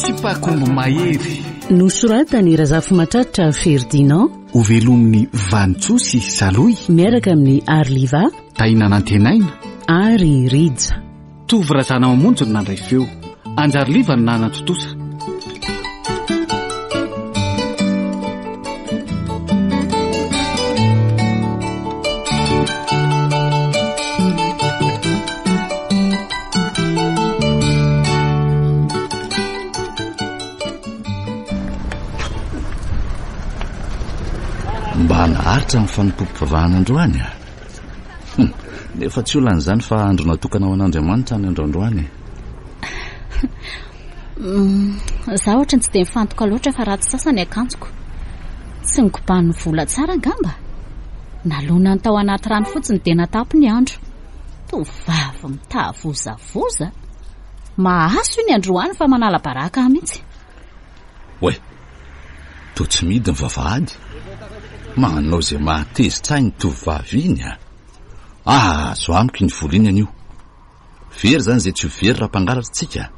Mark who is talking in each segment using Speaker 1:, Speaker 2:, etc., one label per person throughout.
Speaker 1: Tsipakomby mahery.
Speaker 2: Nosoratan'i Razafimatratra Ferdinand.
Speaker 1: Hovelomin'i Vanintsoa sy Salohy.
Speaker 2: Miaraka amin'i Arliva.
Speaker 1: Tahina Nantenaina.
Speaker 2: Ary Rija.
Speaker 1: Tovo Razanamamonjy no nandray feo. Anjariliva no nanatontosa.
Speaker 3: Mba naharitra ny fanompoam-pivavahana androany a! Hum, nefa tsy olana izany fa andro natokana ho an'Andriamanitra ny andro androany e.
Speaker 4: Mm, za ohatry ny tsy dia mifantoka loatra fa ratsy sasa ny akanjoko. Tsy nikoban'ny vola tsara angamba. Nalonany tao anaty rano fotsiny dia natapy ny andro. Tovovavy mitavozavoza. Mahaso iny androany fa manala baraka ahy mihitsy.
Speaker 3: Oay! Toa tsy mihidy ny vavahady. Manao izay mahatezitra ahy ny tovovavy iny a! Azo amiko iny vola iny anio. Very izany izay tsy ho very raha mpangalatra tsika.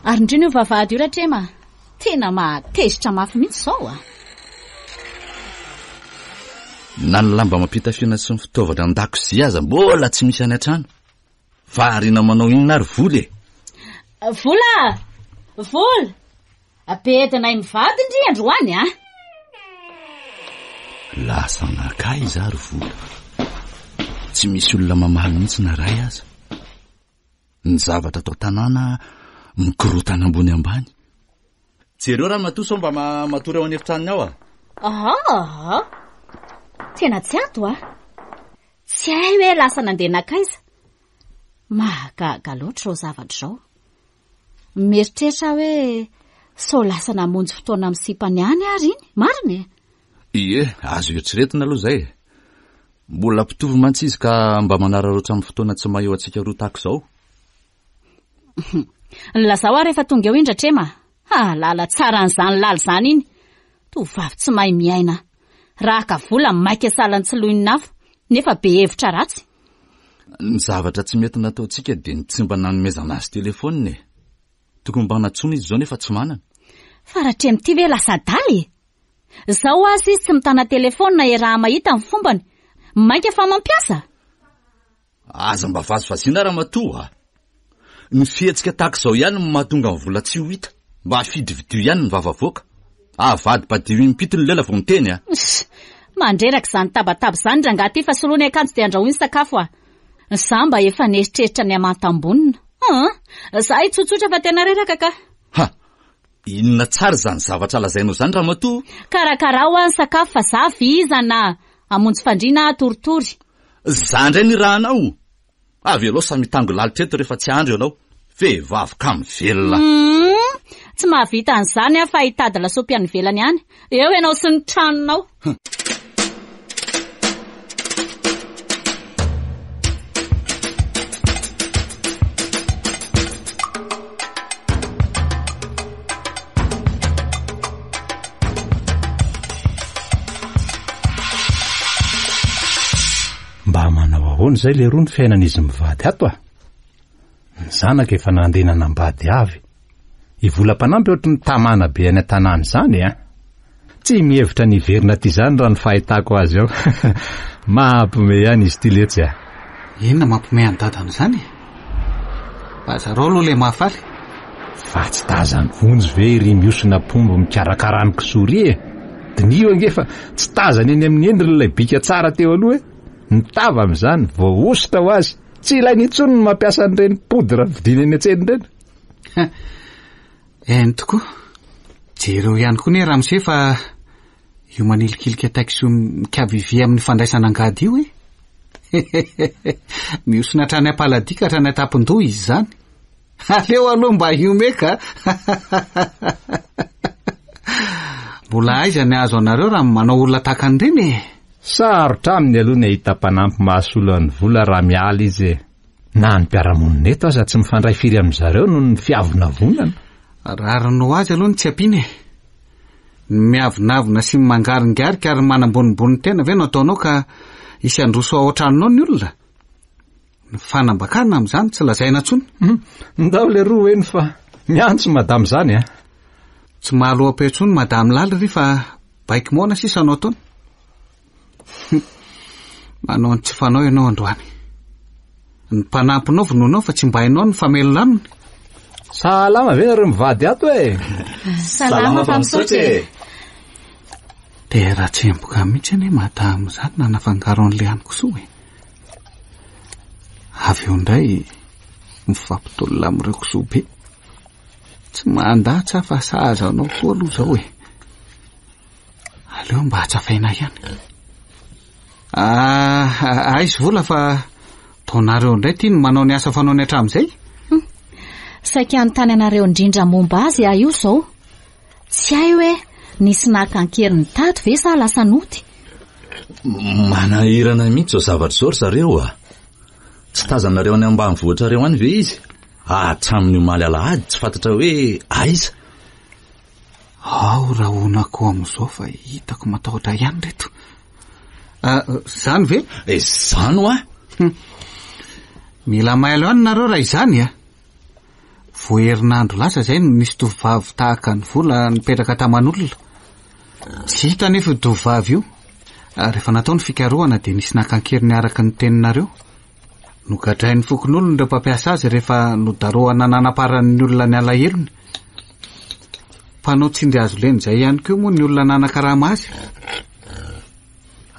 Speaker 4: Ary ndrina io vavahady io Ratrema a! Tena mahatezitra mafy mihitsy izao a!
Speaker 3: Na ny lamba amam-pitafiana sy ny fitaovana an-dakozia aza mbola tsy misy any an-trano. Variana manao inona ary vola e?
Speaker 4: Vola! Vola! Bedinay mivady ndry androany a!
Speaker 3: Lasa nankaiza ary vola? Tsy misy olona mamaly mihitsy na ray aza. Ny zavatra ato an-tanàna mikorotana ambony ambany. Jereo ramatoa sao mba matory ao an'efitranony ao a!
Speaker 4: Aha! Tena tsy ato a! Tsy hay hoe lasa nandeha nankaiza. Mahagaga loatra izao zavatra izao. Mieritreritra aho hoe sao lasa namonjy fotoana amin'ny sipany any ary iny, marina e?
Speaker 3: Ie, azo eritreretina aloha izay e. Mbola mpitovo mantsy izy ka mba manararaotra amin'ny fotoana tsy maha eo antsika roa tahaka izao.
Speaker 4: Lazao aho rehefa tonga eo iny Ratrema. Hahalala tsara an'izany lala izany iny. Tovovavy tsy mahay miaina. Raha haka vola maika sahala ny tsiloin'afo, nefa be hevitra ratsy.
Speaker 3: Ny zavatra tsy mety nataontsika dia ny tsy mba nanomezana azy telefaonina e. Tokony mba nantsoina izy izao nefa tsy manana.
Speaker 4: Fa Ratrema ity ve lasa adala e? Zao aza izy tsy mitana telefaonina iaraha-mahita ny fombany. Mainka fa mampiasa?
Speaker 3: Aza mba vazivaziana ramatoa a! Ny fihetsika tahaka izao ihany no mahatonga ny vola tsy ho hita. Mba fidifidio ihany ny vava avoaka. Avadibadiho impito ny lela vao miteny a!
Speaker 4: Ss! Mandreraka izany tabataba izany rangahy ity fa soloy ny akanjo dia andrahoy ny sakafo a! Za mba efa nieritreritra ny hamantam-bonona. An! Za hitsotsotra fa tena reraka ka!
Speaker 3: Ha! Inona tsara izany zavatra lazainao izany ramatoa?
Speaker 4: Karakarao hoa ny sakafo fa za vizana! Hamonjy fandriana aho toritory.
Speaker 3: Za ndray ny rahanao! Avelao samy hitango lalitra eto rehefa tsy andro ianao. Vehivavy kamo velona.
Speaker 4: Humm! Tsy mahavita an'izany aho fa hitady lasopy any ivelany any. Eo ianao sy ny tranonao.
Speaker 5: Mba manao ahoana izay leroa ny fiainan'izy mivady ato a? Ny zanaka efa nandeha nanambady avy. I Vola mpanampy ohatry ny tamana be any an-tanàna izany a! Tsy mihevitra ny hiverina aty izany raha ny fahitako azy ao. Mampime ihany izy ity letsy a!
Speaker 1: Inona mampime an'i dadany izany e? Mba zarao aloha ilay mahafaly.
Speaker 5: Fa tsy tazan'i Vonjy ve iry mihosina pombo mikarakara ny kisoa ry e? Diniho ange fa tsy tazany eny amin'ny endriny ilay bika tsara teo aloha e! Ny tava amin'izany voahosotra ho azy, tsy ilainy intsony ny mampiasa an'ireny poudre vidiana eny an-tsena ireny.
Speaker 1: Eny tokoa. Jereo ihany koa anie ramose fa io manilikilika takisoa mikavivia amin'ny fandraisana angady io e. Mihosina hatrany am-paladia ka hatrany an-tampon-doha izy izany. Aleo aloha mba hihomehy ka. Mbola aiza ny hahazo anareo raha manao olona tahaka an'ireny e?
Speaker 5: Sarotra aminy aloha ny hahita mpanampy mahasolo an'i Vola raha miala izy e. Na ny mpiara-monina eto aza tsy mifandray firy amin-dry zareo noho ny fiavonavonana.
Speaker 1: Rariny ho azy aloha ny tsy ampiana e. Ny miavonavona sy ny mangaringarika ary manambonimbony tena ve no ataonao ka hisy handroso ao an-tranonao ny olona? Ny fanambakana amin'izany tsy lazaina intsony.
Speaker 5: Ndao leroa eny fa miantso madama izany a!
Speaker 1: Tsy mahaloa-peo intsony Madame Laly ry fa baiko moana sisa no ataony. Manao ny tsy fanao ianao androany. Ny mpanampinao vonoinao fa tsy mba hainao ny famelona aminy.
Speaker 5: Salama ve nareo mivady ato e?
Speaker 4: Salama fa misaotra e.
Speaker 1: Dia raha tsemboka mihitsy anie madame izany nanafangaro an'ilay hanin-kisoa e. Avy eo indray mifampitolona amin'ireo kisoa be. Tsy mandatsa fa sahaza anao koa aloha izao e. Aleo mba hatsafaina ihany. Ah, aiza vola fa taonareo indray ty no manao ny asa fanaony hatramin'izay?
Speaker 4: Hmm. Saika hanontany anareo indrindra momba azy aho io izao. Tsy hay hoe nisy naka an-keriny tato ve sa lasa nody?
Speaker 3: Manahirana mihitsy izao zavatra izao ry zareo a! Tsy tazanareo any ambanivohitrareo any ve izy? Hatramin'ny omaly alahady tsy fantatra hoe aiza.
Speaker 1: Ao rahonako amin'izao fa hitako matahotra ihany reto. Ah, zany ve?
Speaker 3: Eh, zany hoa.
Speaker 1: Mila mailo ihany nareo raha izany a. Vao herinandro lasa izay no nisy tovovavy tahaka ny vola nipetraka taman'olona. Tsy hita anefa io tovovavy io. Rehefa natao ny fikarohana dia nisy naka an-keriny araka ny teninareo. Nogadrain'ny fokonolona ireo mpampiasa azy rehefa nodarohana nanaparan'ny olona ny alahelony. Mpanao tsindry hazo lena izay ihany koa moa ny olona nanakarama azy.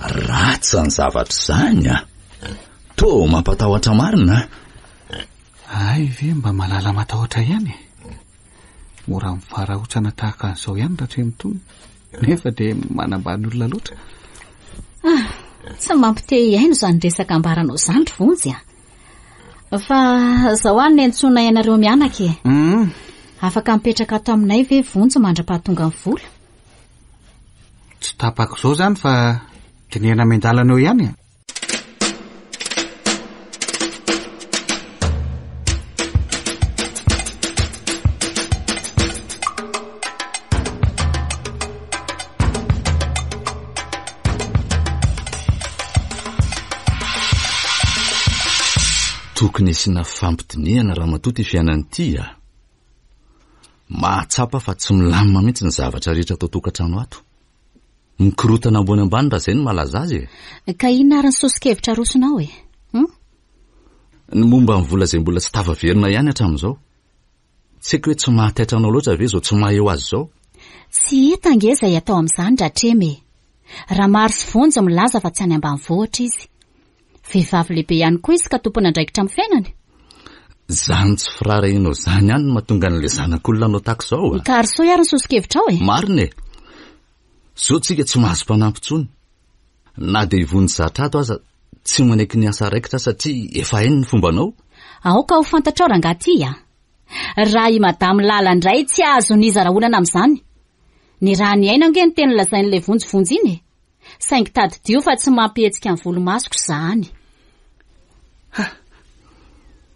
Speaker 3: Ratsy izany zavatra izany a! Toa mampatahotra marina a!
Speaker 1: Hay ve mba malala matahotra ihany e! Mora mivarahontsana tahaka an'izao ihany Ratremotony, nefa dia manambany olona loatra.
Speaker 4: Ah, tsy mampite hihaino izany resaka ambaranao izany ry Vonjy a! Fa izao any niantsoana ianareo mianaka e.
Speaker 1: Mm.
Speaker 4: Afaka mipetraka ato aminay ve Vonjy mandra-pahatonga ny vola?
Speaker 1: Tsy tapaka izao izany fa dinihana miandalana eo ihany e.
Speaker 3: Tokony asiana fampidinihana ramatoa ity fiainana ity a! Mahatsapa fa tsy milamina mihitsy ny zavatra rehetra ato an-tokantrano ato. Mikorotana ambony ambany raha izay no mahalaza azy
Speaker 4: e! Ka inona ary ny soso-kevitra arosonao e? Hum?
Speaker 3: Ny momba ny vola izay mbola tsy tafaverina ihany hatramin'izao. Tsy haiko hoe tsy mahataitra anao loatra ve izao tsy maha eo azy izao?
Speaker 4: Tsy hita ange izay atao amin'izany Ratrema e! Ramaro sy Vonjy milaza fa tsy any ambanivohitra izy. Vehivavy lehibe ihany koa izy ka tompon'andraikitra amin'ny fiainany.
Speaker 3: Izany tsy firaharahianao izany ihany no mahatonga an'ilay zanak'olona hanao tahaka izao a!
Speaker 4: Ka arosoy ary ny soso-kevitrao e!
Speaker 3: Marina e! Zao tsika tsy mahazo mpanampy intsony. Na dia i Vonjy zatra ato aza tsy manaiky ny asa raikitra satria efa hainy ny fombanao.
Speaker 4: Aoka ho fantatrao rangahy ty a! Raha i Madame Lala indray tsy azon'iza rahonana amin'izany. Ny raha niaina ange ny teny lazain'ilay Vonjy Vonjy iny e! Saingy tadidio fa tsy mampihetsika ny volomasoko izany.
Speaker 1: Ha!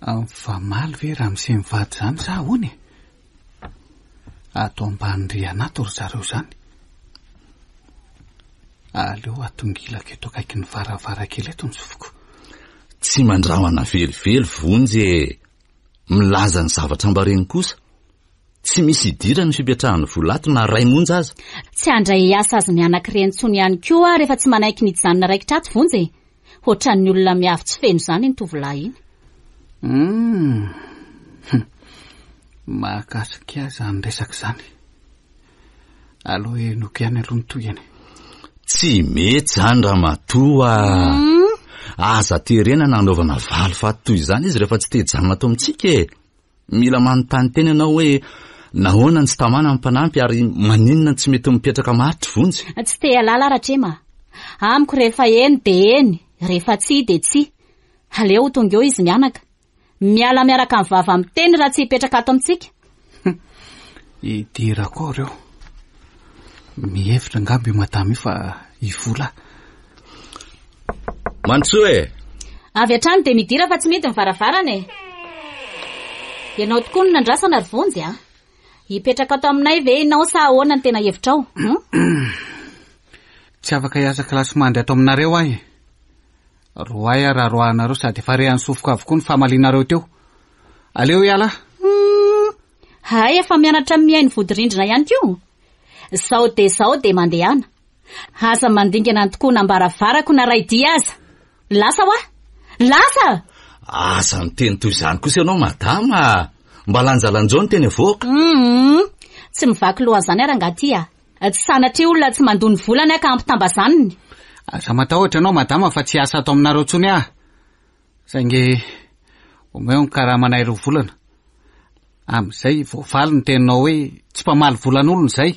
Speaker 1: Mifamaly ve ramose mivady izany sa ahoana e? Ato ambany rihana ato ry zareo izany. Aleo atongilako eto akaikin'ny varavarankely eto ny sofiko.
Speaker 3: Tsy mandrahona velively Vonjy e! Milaza ny zavatra ambareny kosa. Tsy misy idirany ny fipetrahan'ny vola ato na ray monja aza.
Speaker 4: Tsy handray hiasa azy mianak'ireny intsony ihany koa aho rehefa tsy manaiky ny hijanona raikitra ato Vonjy e! Hoatran'ny olona miavy tsy feno izany iny tovolahy iny.
Speaker 1: Hum. Mahakasika ahy izany resaka izany. Aleo henoiko ihany aloha ny tohiny.
Speaker 3: Tsy mety izany ramatoa a!
Speaker 4: Hum.
Speaker 3: Aza terena na anaovana valifaty toy izany izy rehefa tsy te hijanona ato amintsika e! Mila manontany tena ianao hoe nahoana no tsy tamana ny mpanampy ary maninona no tsy mety mipetraka maharitra Vonjy?
Speaker 4: Tsy te halala aho Ratrema a! Amiko rehefa eny dia eny, rehefa tsia dia tsia. Aleo ho tonga eo izy mianaka. Miala miaraka amin'ny vava miteny raha tsy hipetraka ato amintsika.
Speaker 1: Hidirako ao ireo. Mihevitra angamba io madama io fa i Vola.
Speaker 3: Mandrosoa e!
Speaker 4: Avy hatrany dia midira fa tsy mihidy ny varavarana e! Ianao tokoa no nandrasana ry Vonjy a! Hipetraka ato aminay ve ianao sa ahoana ny tena hevitrao? Hum?
Speaker 1: Tsy afaka hiasa kilasimandry ato aminareo aho e! Roahy aho raha roahanareo sady efa rehan'ny sofiko avokoa ny famalianareo teo. Aleo hiala aho.
Speaker 4: Hum! Hay efa mianatra mihaino vodirindrina ihany koa. Zao dia zao dia mandehana. Aza mandingana ny tokonam-baravarako na ray dia aza. Lasa hoa! Lasa!
Speaker 3: Aza miteny toy izany kosa ianao madama a! Mba lanjalanjao ny teny avoaka.
Speaker 4: Hum! Tsy mivaky loha an'izany aho rangahy ty a! Tsy sanatria olona tsy mandoa ny volany aho ka ampitambazaniny.
Speaker 1: Aza matahotra ianao madama fa tsy hiasa ato aminareo intsony aho. Saingy omeo ny karamanay roa volana. Amin'izay voavaly ny teninao hoe tsy mpamaly volan'olona izay.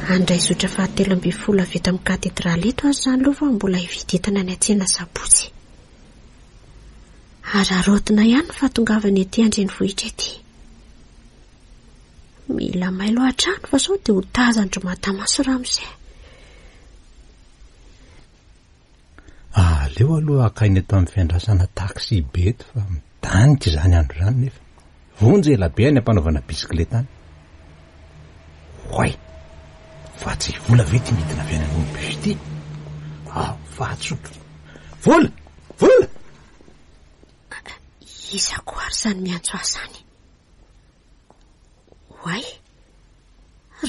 Speaker 6: Handray zotra fahatelo ambinifolo avy eto amin'ny katedraly eto aho izany aloha fa mbola hividy entana any an-tsena sabotsy. Araraotina ihany ny fahatongavana ety an-drenivohitra ety. Mila mailo hatrany fa sao dia ho tazan-dry madama sy ramose.
Speaker 5: Aleo aloha hakaina eto amin'ny fiandrasana taxi be eto fa midanika izany andro izany nefa. Vonjy ela be any am-panaovana bisikileta any. Oay! Fa tsy vola ve ity midina avy any ambony bus ity? Ah, fahatsotro. Vola! Vola!
Speaker 6: Iza koa ary izany miantso ahy izany? Oay!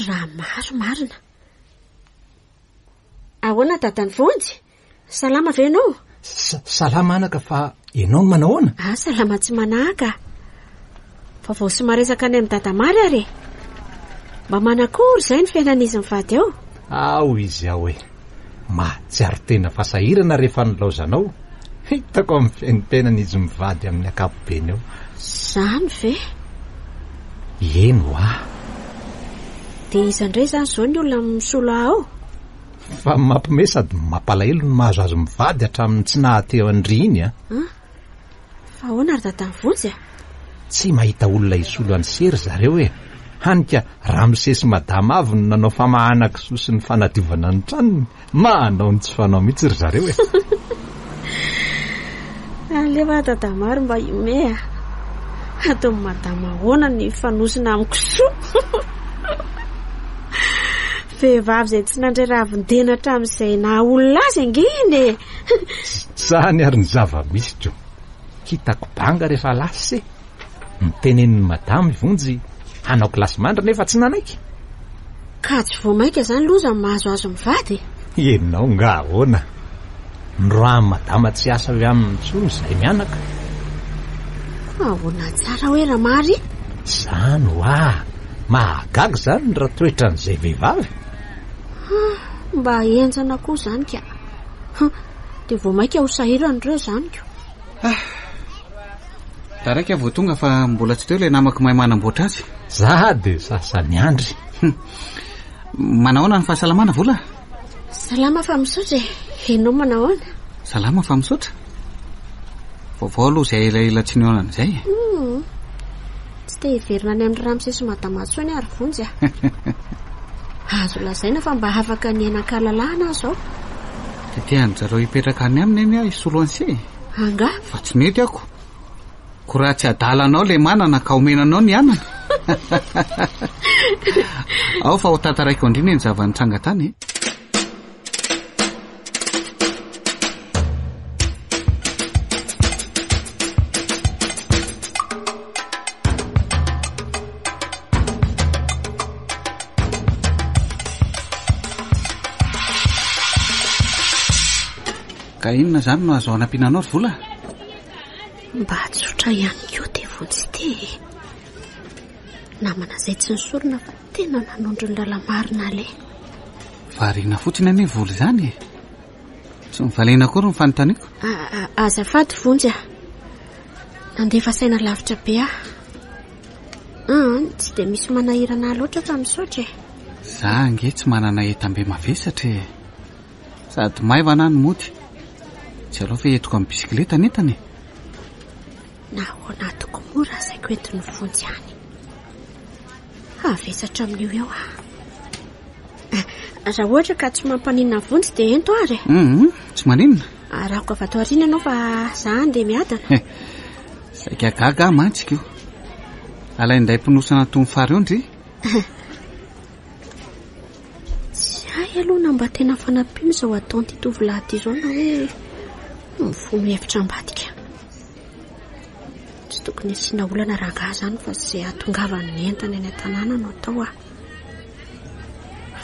Speaker 6: Raha maro marina. Ahoana dadan'i Vonjy? Salama ve ianao?
Speaker 5: Salama anaka fa ianao no manahoana?
Speaker 6: Ah, salama tsy manahaka. Vaovao sy maresaka any amin'i dada Mary ary e. Mba manakory izay ny fiainan'izy mivady ao?
Speaker 5: Ao izy ao e. Mahatsiaro tena fa sahirana rehefa nilaozanao. Hitako amin'ny fiaimpiainan'izy mivady amin'ny ankapobeny ao.
Speaker 6: Izany ve?
Speaker 5: Eny hoa.
Speaker 6: Dia iza indray izany izao ny olona misolo ahy ao?
Speaker 5: Fa mampime sady mampalahelo ny mahazo azy mivady hatramin'ny tsy nahateo an-dry iny a.
Speaker 6: An? Fa ahoana ry dadan'i Vonjy a?
Speaker 5: Tsy mahita olona hisolo an'i Se ry zareo e! Hany ka ramose sy madama avy no nanao famahana kisoa sy ny fanadiovana ny tranony. Manao ny tsy fanao mihitsy ry zareo e!
Speaker 6: Aleo aho dadamary mba hihomehy a! Ataon'i madama ahoana ny hifanosona amin'ny kisoa? Vehivavy izay tsy nandray ravin-dena hatramin'izay naha olona azy ange iny e!
Speaker 5: Izany ary ny zava-misy ko! Hitako banga rehefa lasa e! Notenenin'i madama i Vonjy hanao kilasimandry nefa tsy nanaiky.
Speaker 6: Ka tsy vao mainka izany loza ny mahazo azy mivady e!
Speaker 5: Ianao nga ahoana? Noroahan'i madama tsy hiasa avy aminy intsony izahay mianaka.
Speaker 6: Ahoana tsara hoe Ramary?
Speaker 5: Izany hoa! Mahagaga izany raha toetran'izay vehivavy.
Speaker 6: Mba henjana koa izany ka. Dia vao mainka ho sahirana ireo izany ko.
Speaker 1: Ah! Taraiky aho vao tonga fa mbola tsy teo ilay namako mahay manamboatra azy.
Speaker 5: Za dia sasa miandry.
Speaker 1: Manahoana ny fahasalamana Vola?
Speaker 6: Salama fa misaotra e. Ianao manahoana?
Speaker 1: Salama fa misaotra. Vaovao aloha izay elaela tsy nihaonana izay e.
Speaker 6: Hmm. Tsy te hiverina any amin'ny ramose sy madama intsony ary Vonjy a. Azo lazaina fa mba afaka niaina an-kalalahana aho izao.
Speaker 1: Dia tian-dry zareo hipetraka any aminy anie aho hisolo an'i Se e.
Speaker 6: Angaha?
Speaker 1: Fa tsy mety ako. Ko raha tsy adala anao le manana ka omena anao ny anana. Ao fa ho tantaraiko andriny ny zava-nitranga tany e. Ka inona izany no azo anampiana anao ry vola?
Speaker 6: Mba tsotra ihany koa dia vonjy ity e. Namana izay tsy nisorona fa tena nanondro ny lala-marina aleha.
Speaker 1: Variana fotsiny anie vola izany e. Tsy nivaliana akory ny fanontaniako.
Speaker 6: Azafady Vonjy a. Nandefa saina lavitra be aho. Ah, tsy dia misy manahirana ahy loatra fa misaotra e.
Speaker 1: Za ange tsy manana entam-be mavesatra e. Sady maivana aho no mody. Tsy aleo ve entiko amin'ny bisikileta ny entana e?
Speaker 6: Nahoana tokoa moa raha asaiko entin'i Vonjy any? Havesatra amin'io eo aho. Eh, raha ohatra ka tsy mampaninona an'i Vonjy dia ento ary e.
Speaker 1: Hum, tsy maninona.
Speaker 6: Arahako avy ato aoriana ianao fa za andeha miadana.
Speaker 1: Eh, Saika gaga aho mantsy ko. Alain-daim-pinosana toy ny fary eo ndry.
Speaker 6: Tsy hay aloha na mba tena fanampiana izao ataon'ity tovolahy ity izao na hoe mifono hevitra ambadika. Tsy tokony hasiana olana rangahy izany fa izay hahatongavan'ny entana eny an-tanàna no atao ah.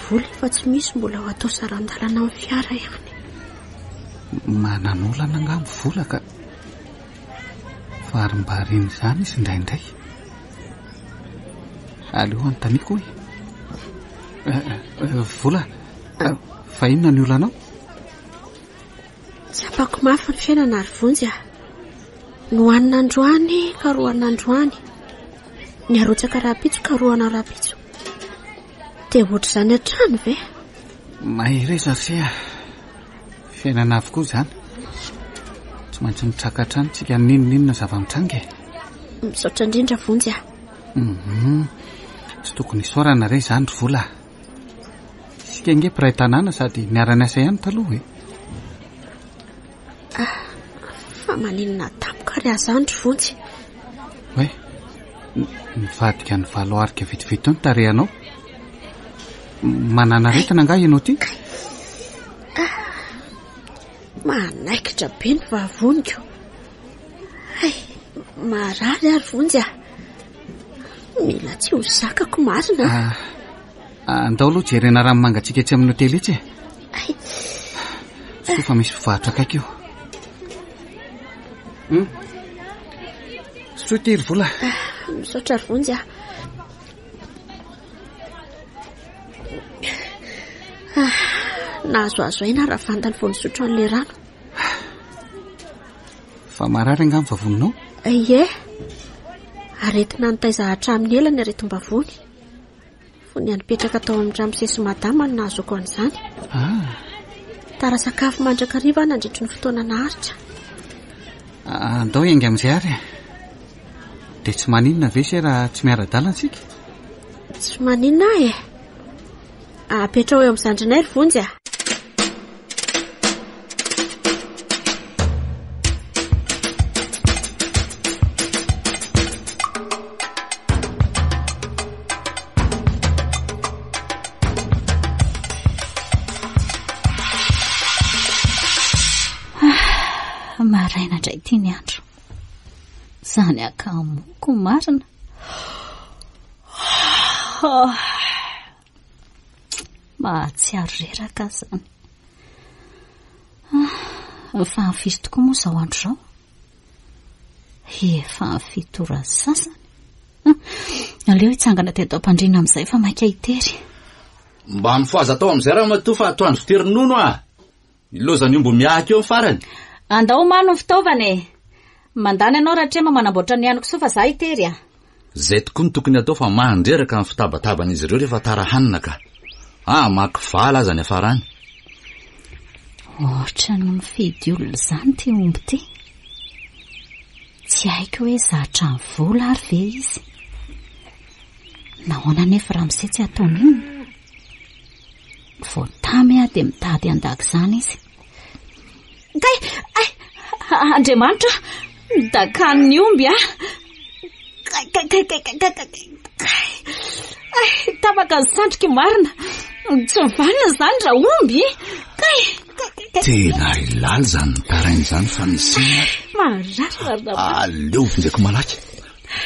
Speaker 6: Vola efa tsy misy mbola ho atao saran-dalana amin'ny fiara ihany.
Speaker 1: Manan'olana angaha ny vola ka. Varimbariana izany izy indraindray. Aleo anontaniako hoe. Eh, eh, vola, eh, fa inona ny olanao?
Speaker 6: Tsapako mafy ny fiainana ry Vonjy a. Nohanina androany, karohana androany. Ny arotsaka rahampitso, karohana rahampitso. Dia ohatr'izany hatrany ve?
Speaker 1: Mahereza ry se a. Fiainana avokoa izany. Tsy maintsy mitraka hatrany tsika n'inon'inona zava-mitranga e.
Speaker 6: Misaotra indrindra Vonjy a.
Speaker 1: Mhm. Tsy tokony hisaorana re izany ry Vola. Isika ange mpiray tanàna sady niara-niasa ihany taloha e.
Speaker 6: Ah, fa maninona tampoka ary aho izany ry Vonjy?
Speaker 1: Hoe, nivadika ny valo arika vetivety teo ny tarehanao. Manana aretina angaha ianao ity?
Speaker 6: Ah, manaikitra be ny vavoniko. Hay, marary ary Vonjy ah. Mila tsy ho zakako marina.
Speaker 1: Ah, andao aloha jerena rano mangatsiaka etsy amin'ny hotely etsy e. Soa fa misy mpivarotra akaiky io. Hmm? Soa ity ry vola.
Speaker 6: Ah, misaotra ry Vonjy ah. Ah, nahazoazo aina raha vantany vao nisotro an'ilay rano.
Speaker 1: Fa marary angaha ny vavoninao?
Speaker 6: Ie. Aretina nitaiza hatramin'ny ela ny aretim-bavony. Fony aho nipetraka tao amin'ny ramose sy madama no nahazoako an'izany.
Speaker 1: Ah.
Speaker 6: Tara sakafo mandrakariva aho nandritry ny fotoana naharitra.
Speaker 1: Ah, andao hiainga amin'izay ary e. Dia tsy maninona ve se raha tsy miara-dalana isika?
Speaker 6: Tsy maninona aho e. Apetraho eo amin'ny zandrinay ry Vonjy a.
Speaker 4: Ah, maraina indray ity ny andro. Izany akamoko marina. Oh. Mahatsiaro reraka aho izany. Ah, fa ny firy tokoa moa izao andro izao? Efa ny fito ora sasany. Ah, aleo hitsangana teto am-pandriana amin'izay fa maika hitery.
Speaker 3: Mba mifohaza tao amin'izay ramatoa fa atoandro tery nono ah. Ilaozan'ny omby miahaka eo ny farany.
Speaker 4: Andao omano ny fitaovana e! Mandany anao Ratrema manamboatra ny haniko soa fa za hitery a!
Speaker 3: Zay tokoa no tokony atao fa mandreraka ny fitabataban'izy ireo rehefa tara hanina ka. Ah, maka vala aza ny hafarany.
Speaker 4: Ohatran'ny mifidy olona izany ity omby ity. Tsy haiko hoe zatra ny vola ary ve izy. Nahoana anefa ramose tsy ataony inona? Vao tamy aho dia mitady handaka izany izy. Kay! Ay! Andriamanitra! Dakan'ny omby aho! Kay, kay, kay, kay, kay, kay, kay, kay. Ay, tapaka ny sandriko marina. Tsy vanona izany raha omby. Kay! Kay, kay, kay.
Speaker 3: Tena ilala izany mitaraina izany fa misy inona ary?
Speaker 4: Marary marina.
Speaker 3: Aleo vonjeko malaky.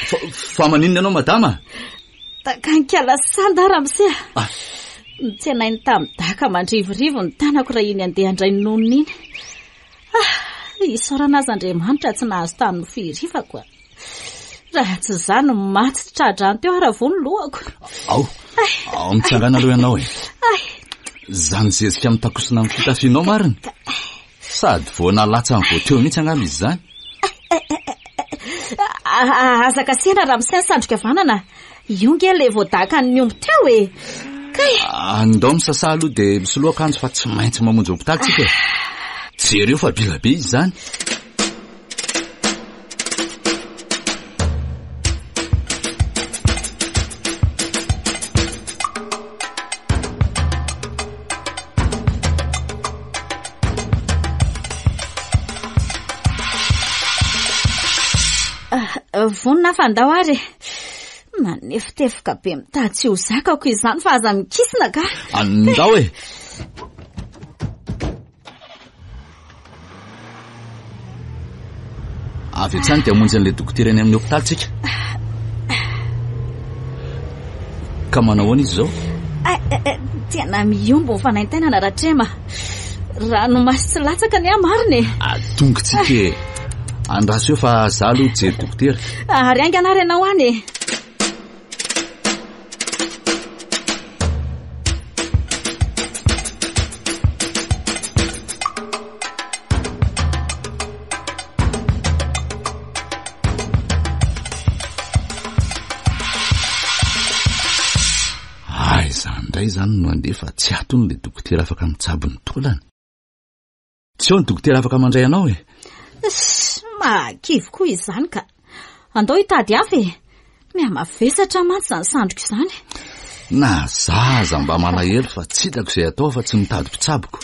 Speaker 3: Fa, fa maninona ianao madama?
Speaker 4: Dakankala sanda ramose a.
Speaker 3: Ah.
Speaker 4: Nitsenainy tamin'ny daka mandrivorivo ny tanako raha iny andeha handray ny nonony iny. Ah, isaorana aza Andriamanitra tsy nahazo tamin'ny fihirifako a. Raha tsy izany maty tsy tra-drano teo ary avoa ny lohako.
Speaker 3: Ao, ao mitsangana aloha ianao e.
Speaker 4: Ay.
Speaker 3: Izany zezika mitakosona amin'ny fitafianao marina. Sady vao nalatsany vao teo mihitsy angamba izy izany.
Speaker 4: Aza kasihana ramose ny sandriko havanana. Io nge ilay voadakan'ny omby teo e. Kay.
Speaker 3: Andao misasa aloha dia misoloa akanjo fa tsy maintsy mamonjy hopitaly tsika e. Jereo fa bila be izy izany.
Speaker 4: Vonona aho fa andao ary e. Manefotefoka be mitady tsy ho zakako izany fa aza mikisina ka.
Speaker 3: Andao e. Avy hatrany dia hamonjy an'ilay dokotera any amin'ny hopitaly tsika. Ka manao ahoana izy izao?
Speaker 4: Tena mihombo ny fanaintainana Ratrema. Ranomaso tsy latsaka ny ahy marina e.
Speaker 3: Tonga tsika e. Andraso eo fa za aloha hijery dokotera.
Speaker 4: Ary haingana ary ianao any e.
Speaker 3: Aiza indray izany no handeha fa tsy ato hono ilay dokotera afaka mitsabo ny taolana. Tsy ao ny dokotera afaka mandray anao e.
Speaker 4: Mahakivy koa izany ka. Andao hitady hafa e. Mihamavesatra mantsy izany sandriko izany.
Speaker 3: Na za aza mba malahelo fa tsy hitako izay atao fa tsy mitady mpitsaboko.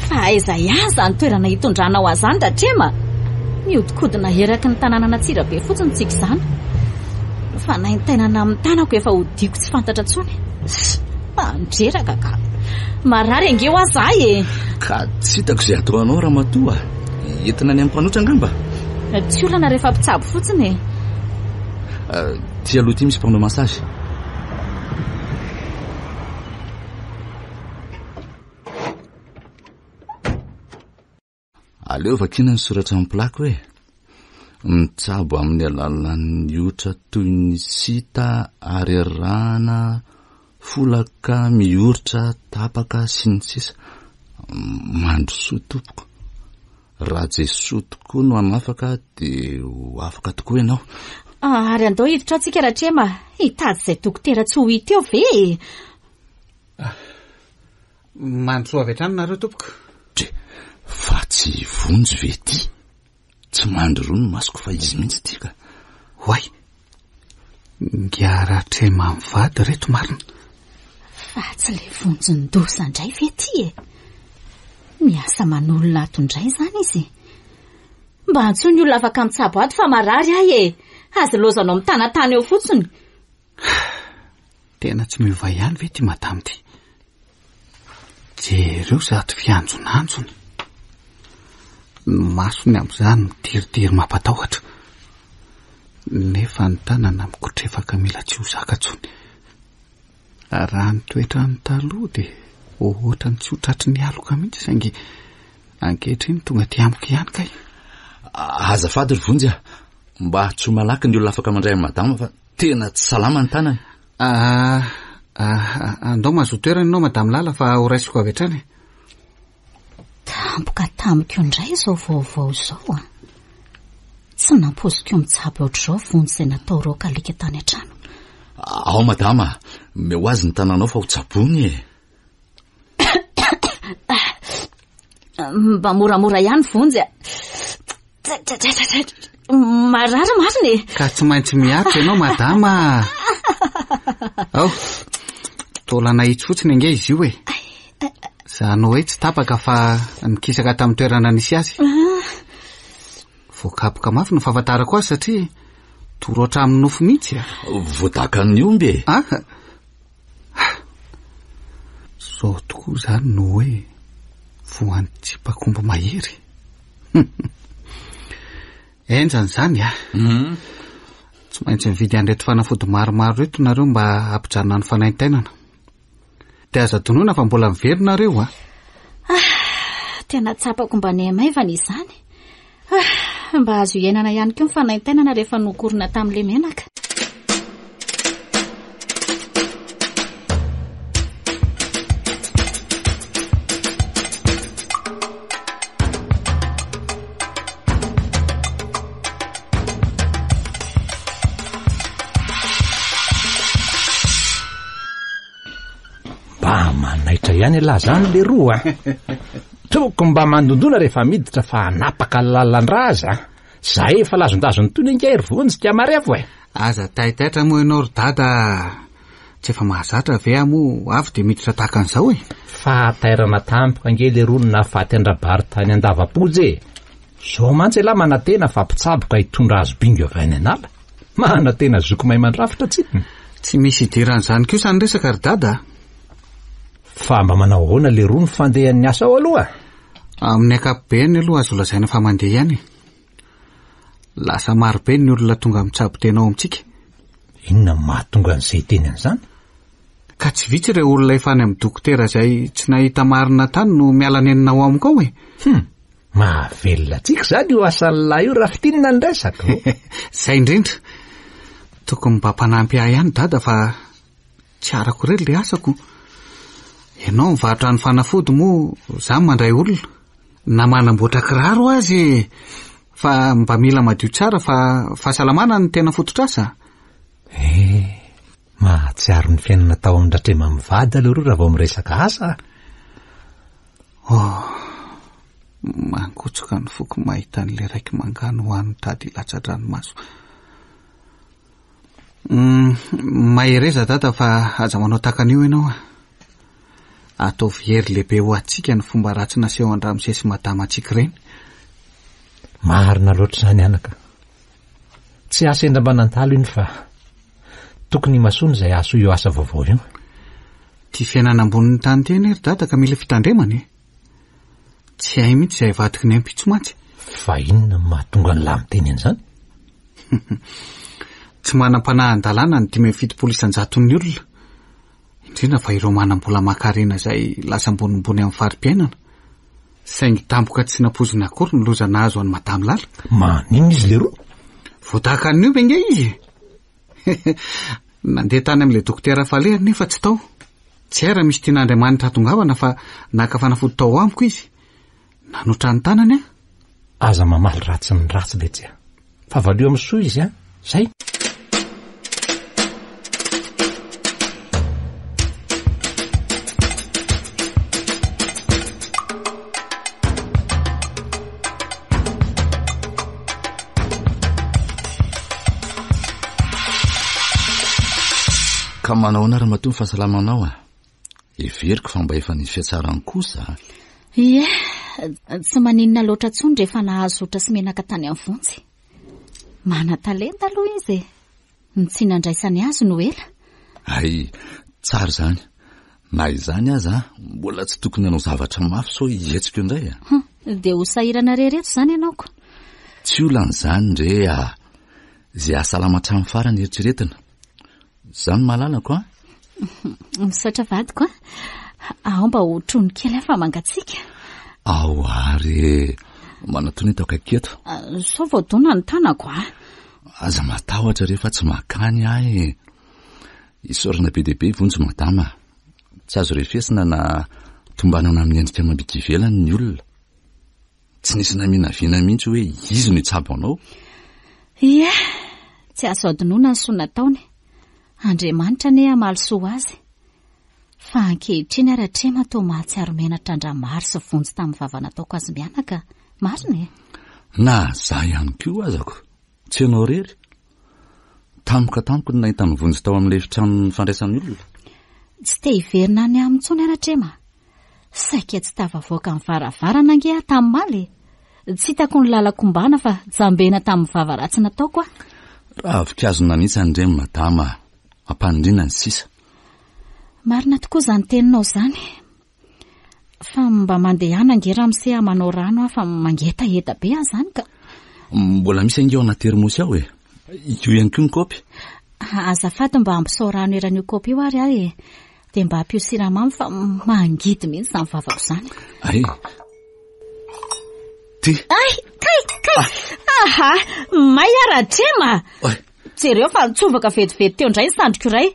Speaker 4: Fa aiza ihany izany toerana hitondranao azy izany Ratrema? Mihodinkodina eraky ny tanànan'Antsirabe fotsiny tsika izany. Fanaintainana amin'ny tanako efa hodiako tsy fantatra intsony. Mandreraka ka. Marary ange hoa za e.
Speaker 3: Ka tsy hitako izay atao anao ramatoa. Entina any amin'ny mpanotra angamba?
Speaker 4: Tsy olana rehefa mpitsabo fotsiny e.
Speaker 3: Ty aloha ty misy mpanao massage. Aleo vakiana ny soratra amin'ny plaque hoe mitsabo amin'ny alalan'ny otra toy ny sita ary arahana folaka mioritra tapaka sy ny sisa. Mandrosoa tompoko. Raha Jesoa tokoa no hanafaka dia ho afaka tokoa ianao.
Speaker 4: Ary andao hiditra ao tsika Ratrema, hitady izay dokotera tsy ho hita eo ve e?
Speaker 1: Mandrosoa avy hatrany nareo tompoko.
Speaker 3: Dre, fa tsy Vonjy ve ity? Tsy mandry roa ny masoko fa izy mihitsy ity ka.
Speaker 1: Oay! Ingahy Ratrema mivady ireto marina.
Speaker 4: Fa tsy ilay vonjin-doza indray ve ity e? Miasa aman'olona ato indray izany izy. Mba antsoy ny olona afaka mitsabo ato fa marary aho e! Aza ilaozanao mitanatana eo fotsiny.
Speaker 1: Tena tsy miova ihany ve ity madama ity? Jereo izato fianjonanjony. Ny masony amin'izany midiridiry mampatahotra. Nefa ny tanana mikotrefaka mila tsy ho zaka intsony. Raha ny toetrany taloha dia ohatran'ny tsy ho tratry ny aloka mihitsy saingy ankehitriny tonga aty amiko ihany kay.
Speaker 3: Azafady ry Vonjy a! Mba tsy ho malaky ny olona afaka mandray an'i madama fa tena tsy salama ny tanany.
Speaker 1: Ah, ah, andao mahazoa toerana ianao madame Lala fa ho raisiko avy hatrany e.
Speaker 4: Tampoka tamiko indray izao vaovao izao a. Tsy nampoiziko mitsabo ohatr'izao Vonjy izay natao raoka alika tany an-trano.
Speaker 3: Ao madama, omeo azy ny tananao fa ho tsaboiny e.
Speaker 4: Mba moramora ihany Vonjy a. Marary marina e.
Speaker 1: Ka tsy maintsy miaritra ianao madama. Ao, taolana hitsy fotsiny ange izy io e. Izany hoe tsy tapaka fa nikisaka tamin'ny toerana nisy azy. Voakapoka mafy no fahafantarako azy satria toro hatramin'ny nofo mihitsy a.
Speaker 3: Voadakan'ny omby e.
Speaker 1: Ah. Zao tokoa izany no hoe voan'ny tsipakomby mahery. Henjana izany a. Tsy maintsy mividy an'ireto fanafody maromaro ireto nareo mba hampijanona ny fanaintainana. Dia aza adinoina fa mbola miverina nareo a.
Speaker 4: Ah, tena tsapako mba nihamaivana izany. Ah, mba azo iainana ihany koa ny fanaintainana rehefa nokorina tamin'ilay menaka.
Speaker 5: Mba manaitra ihany ialahy zany leroa a! Tokony mba mandondona rehefa miditra fa hanapaka ny lalan-draza a! Zahay efa lazondazon'ny tony ange ry Vonjy ka marefo e!
Speaker 1: Aza taitaitra moa ianao ry Dada a! Tsy efa mahazatra ve aho moa avy dia miditra tahaka an'izao e?
Speaker 5: Fahatairana tampoka ange leroa no nahafaty an-dRabary tany Andavapoja e! Zao mantsy ialahy manantena fa mpitsabo ka hitondra hazo bingo avy any an'ala. Manantena zoky mahay mandrafitra tsinona.
Speaker 1: Tsy misy idiran'izany kosa ny resaka ry Dada a!
Speaker 5: Fa mba manao ahoana leroa ny fandehan'ny asa ao aloha?
Speaker 1: Amin'ny ankapobeny aloha azo lazaina fa mandeha ihany e. Lasa marobe ny olona tonga mitsabo tena ao amintsika.
Speaker 5: Inona no mahatonga an'izay hiteny an'izany?
Speaker 1: Ka tsy vitsy ireo olona efa any amin'ny dokotera izay tsy nahita marina tany no miala nenina ao amiko ao e.
Speaker 5: Hum! Mahavelona antsika izany io asan'ny lahy io raha fintinina ny resaka.
Speaker 1: Izay indrindra. Tokony mba mpanampy ahy ihany dada fa tsy arako irery ilay asako. Ianao mivarotra ny fanafody moa za mandray olona. Na manamboatra kiraro aza e! Fa mba mila madio tsara fa fahasalamana no tena fototr'asa.
Speaker 5: Eh, mahatsiaro ny fiainana tao amin-dRatrema mivady aloha raha vao miresaka asa a!
Speaker 1: Oh, mangotsoka ny foko mahita an'ilay raiky mangano ho any mitady hilatsa-dranomaso. Mm, mahereza dada fa aza manao tahaka an'io ianao a. Ataovy hery lehibe ho antsika ny fomba ratsy naseho an-dRamose sy Madama antsika ireny.
Speaker 5: Marina loatra izany anaka. Tsy asa endra mba nandalo iny fa tokony himasoana izay hahasoa io asa vaovao io.
Speaker 1: Ity fiainana ambonin'ny tany ity anie ry dada ka mila fitandremana e. Tsy hay mihitsy izay avadiky ny ampitso mantsy.
Speaker 5: Fa inona no mahatonga ny lahy miteny an'izany?
Speaker 1: Tsy manam-panahin-dalàna ny 75 isan-jaton'ny olona. Indrindra fa ireo manam-bola aman-karena izay lasa ambonimbony amin'ny fari-piainana. Saingy tampoka tsy nampoizina akory ny loza nahazo an'i Madame Lala.
Speaker 5: Maninona izy leroa?
Speaker 1: Voadakan'ny omby ange izy e! Nandeha tany amin'ilay dokotera falehany nefa tsy tao. Tsy hay raha misy tian'Andriamanitra hatongavana fa naka fanafody tao amiko izy. Nanotra ny tanany aho.
Speaker 5: Aza mamaly ratsy ny ratsy letsy a! Fa valio amin'ny soa izy a! Zay!
Speaker 3: Ka manao ahoana ramatoa ny fahasalamanao a? Heveriko fa mba efa nisy fiatsarany kosa a!
Speaker 4: Ie, tsy maninona loatra intsony rehefa nahazo zotra sy menaka tany amin'ny vonjy. Manan-talenta aloha izy e! Ny tsy nandraisany azy no ela.
Speaker 3: Hay, tsara izany. Na izany aza, mbola tsy tokony hanao zavatra mafy sao hihetsika indray a!
Speaker 4: Hum, dia ho sahirana rery eto izany ianao ko.
Speaker 3: Tsy olana izany re a! Izay hahasalama hatramin'ny farany eritreretina. Izany malalako a!
Speaker 4: Misaotra vadiko a! Ao mba ho trony kely aho fa mangatsiaka.
Speaker 3: Ao ary e! Manatona eto akaiky eto.
Speaker 4: Ah, sao voadona ny tanako a!
Speaker 3: Aza matahotra re fa tsy makany ahy e! Isaorana be dia be Vonjy madama. Tsy azo refesina na tombanana amin'ny endrika amam-bika ivelany ny olona. Tsy nisy naminavina mihitsy hoe izy no hitsabo anao.
Speaker 4: Ie, tsy azo adinoina ny soa nataony. Andriamanitra anie hamaly soa azy. Fa ankehitriny ary Ratrema toa mahatsiaro menatra an-dRamary sy Vonjy tamin'ny vava nataoko azy mianaka. Marina e?
Speaker 3: Na za ihany koa azako. Tsy ianao irery. Tampoka tampoka no nahita an'i Vonjy tao amin'ilay efitrano fandraisan'ny olona.
Speaker 4: Tsy te hiverina any aminy intsony aho Ratrema. Saika tsy tafavoaka ny varavarana ange aho tamin'ny omaly e. Tsy hitako ny lalan-kombana fa jambena tamin'ny vava ratsy nataoko aho.
Speaker 3: Ravinkazo nanitsy an'ireny madama a. Ampanindriana ny sisa.
Speaker 4: Marina tokoa izany teninao izany. Fa mba mandehana ange ramose aho manao rano aho fa mangetaheta be aho izany ka.
Speaker 3: Mbola misy ange ao anaty termosy ao e. Io ihany koa ny kaopy.
Speaker 4: Azafady mba ampisao rano eran'io kaopy io ary aho e. Dia mba ampio siramamy fa mangidy mihitsy izany vavako izany.
Speaker 3: Ay. Ty.
Speaker 4: Ay, kay, kay. Aha, may aho Ratrema. Jereo fa nitsovaka vetivety teo indray ny sandriko iray.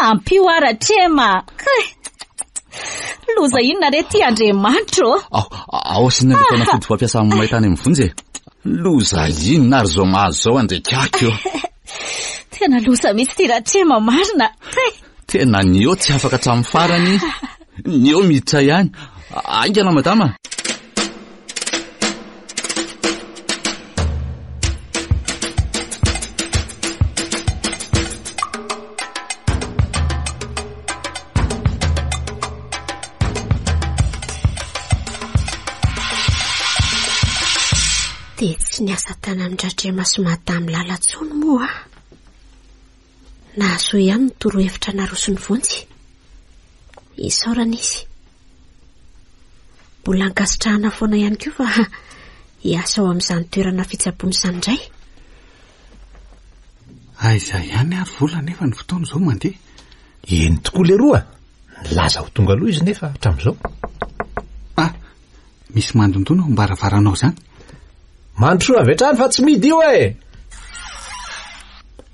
Speaker 4: Ampio aho Ratrema. Kay. Loza inona re ty Andriamanitro ô?
Speaker 3: Ao, ao asiana ilay fanafody fampiasa amin'ny may tany amin'ny vonjy e. Loza inona ary izao mahazo izao Andriakaky ô?
Speaker 4: Tena loza mihitsy ty Ratrema marina. Kay.
Speaker 3: Tena ny eo tsy afaka hatramin'ny farany, ny eo miditra ihany. Haingana madama!
Speaker 6: Dia tsy niasa tanan-dRatrema sy Madame Lala intsony moa aho. Nahasoa ihany ny torohevitra naroson'i Vonjy. Isaorana izy. Mbola ankasitrahana foana ihany koa fa hiasa ao amin'izany toerana fitsaboana izany indray.
Speaker 1: Aiza ihany ary vola nefa ny fotoana izao mandeha.
Speaker 5: Eny tokoa leroa, nilaza ho tonga aloha izy nefa hatramin'izao.
Speaker 1: Ah, misy mandondona ao am-baravaranao izany.
Speaker 5: Mandrosoa avy hatrany fa tsy mihidy io e!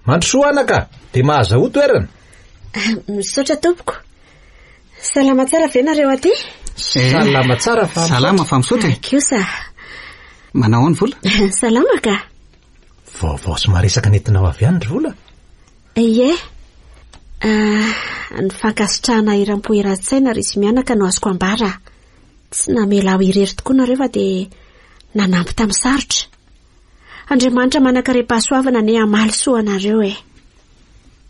Speaker 5: Mandrosoa anaka, dia mahazahoa toerana.
Speaker 6: Misaotra tompoko. Salama tsara ve nareo aty?
Speaker 1: Eh,
Speaker 5: Salama tsara fa
Speaker 1: Salama fa misaotra e.
Speaker 6: Kosa.
Speaker 1: Manao ahoana vola?
Speaker 6: Salama ka.
Speaker 5: Vaovao sy maresaka nentinao avy any ry vola.
Speaker 6: Ie. Ah, ny fankasitrahana eram-po eran-tsaina ry izy mianaka no azoko ambara. Tsy namela aho irery tokoa nareo fa dia nanampy tamin'ny sarotra. Andriamanitra manan-karem-pahasoavana anie hamaly soa anareo e.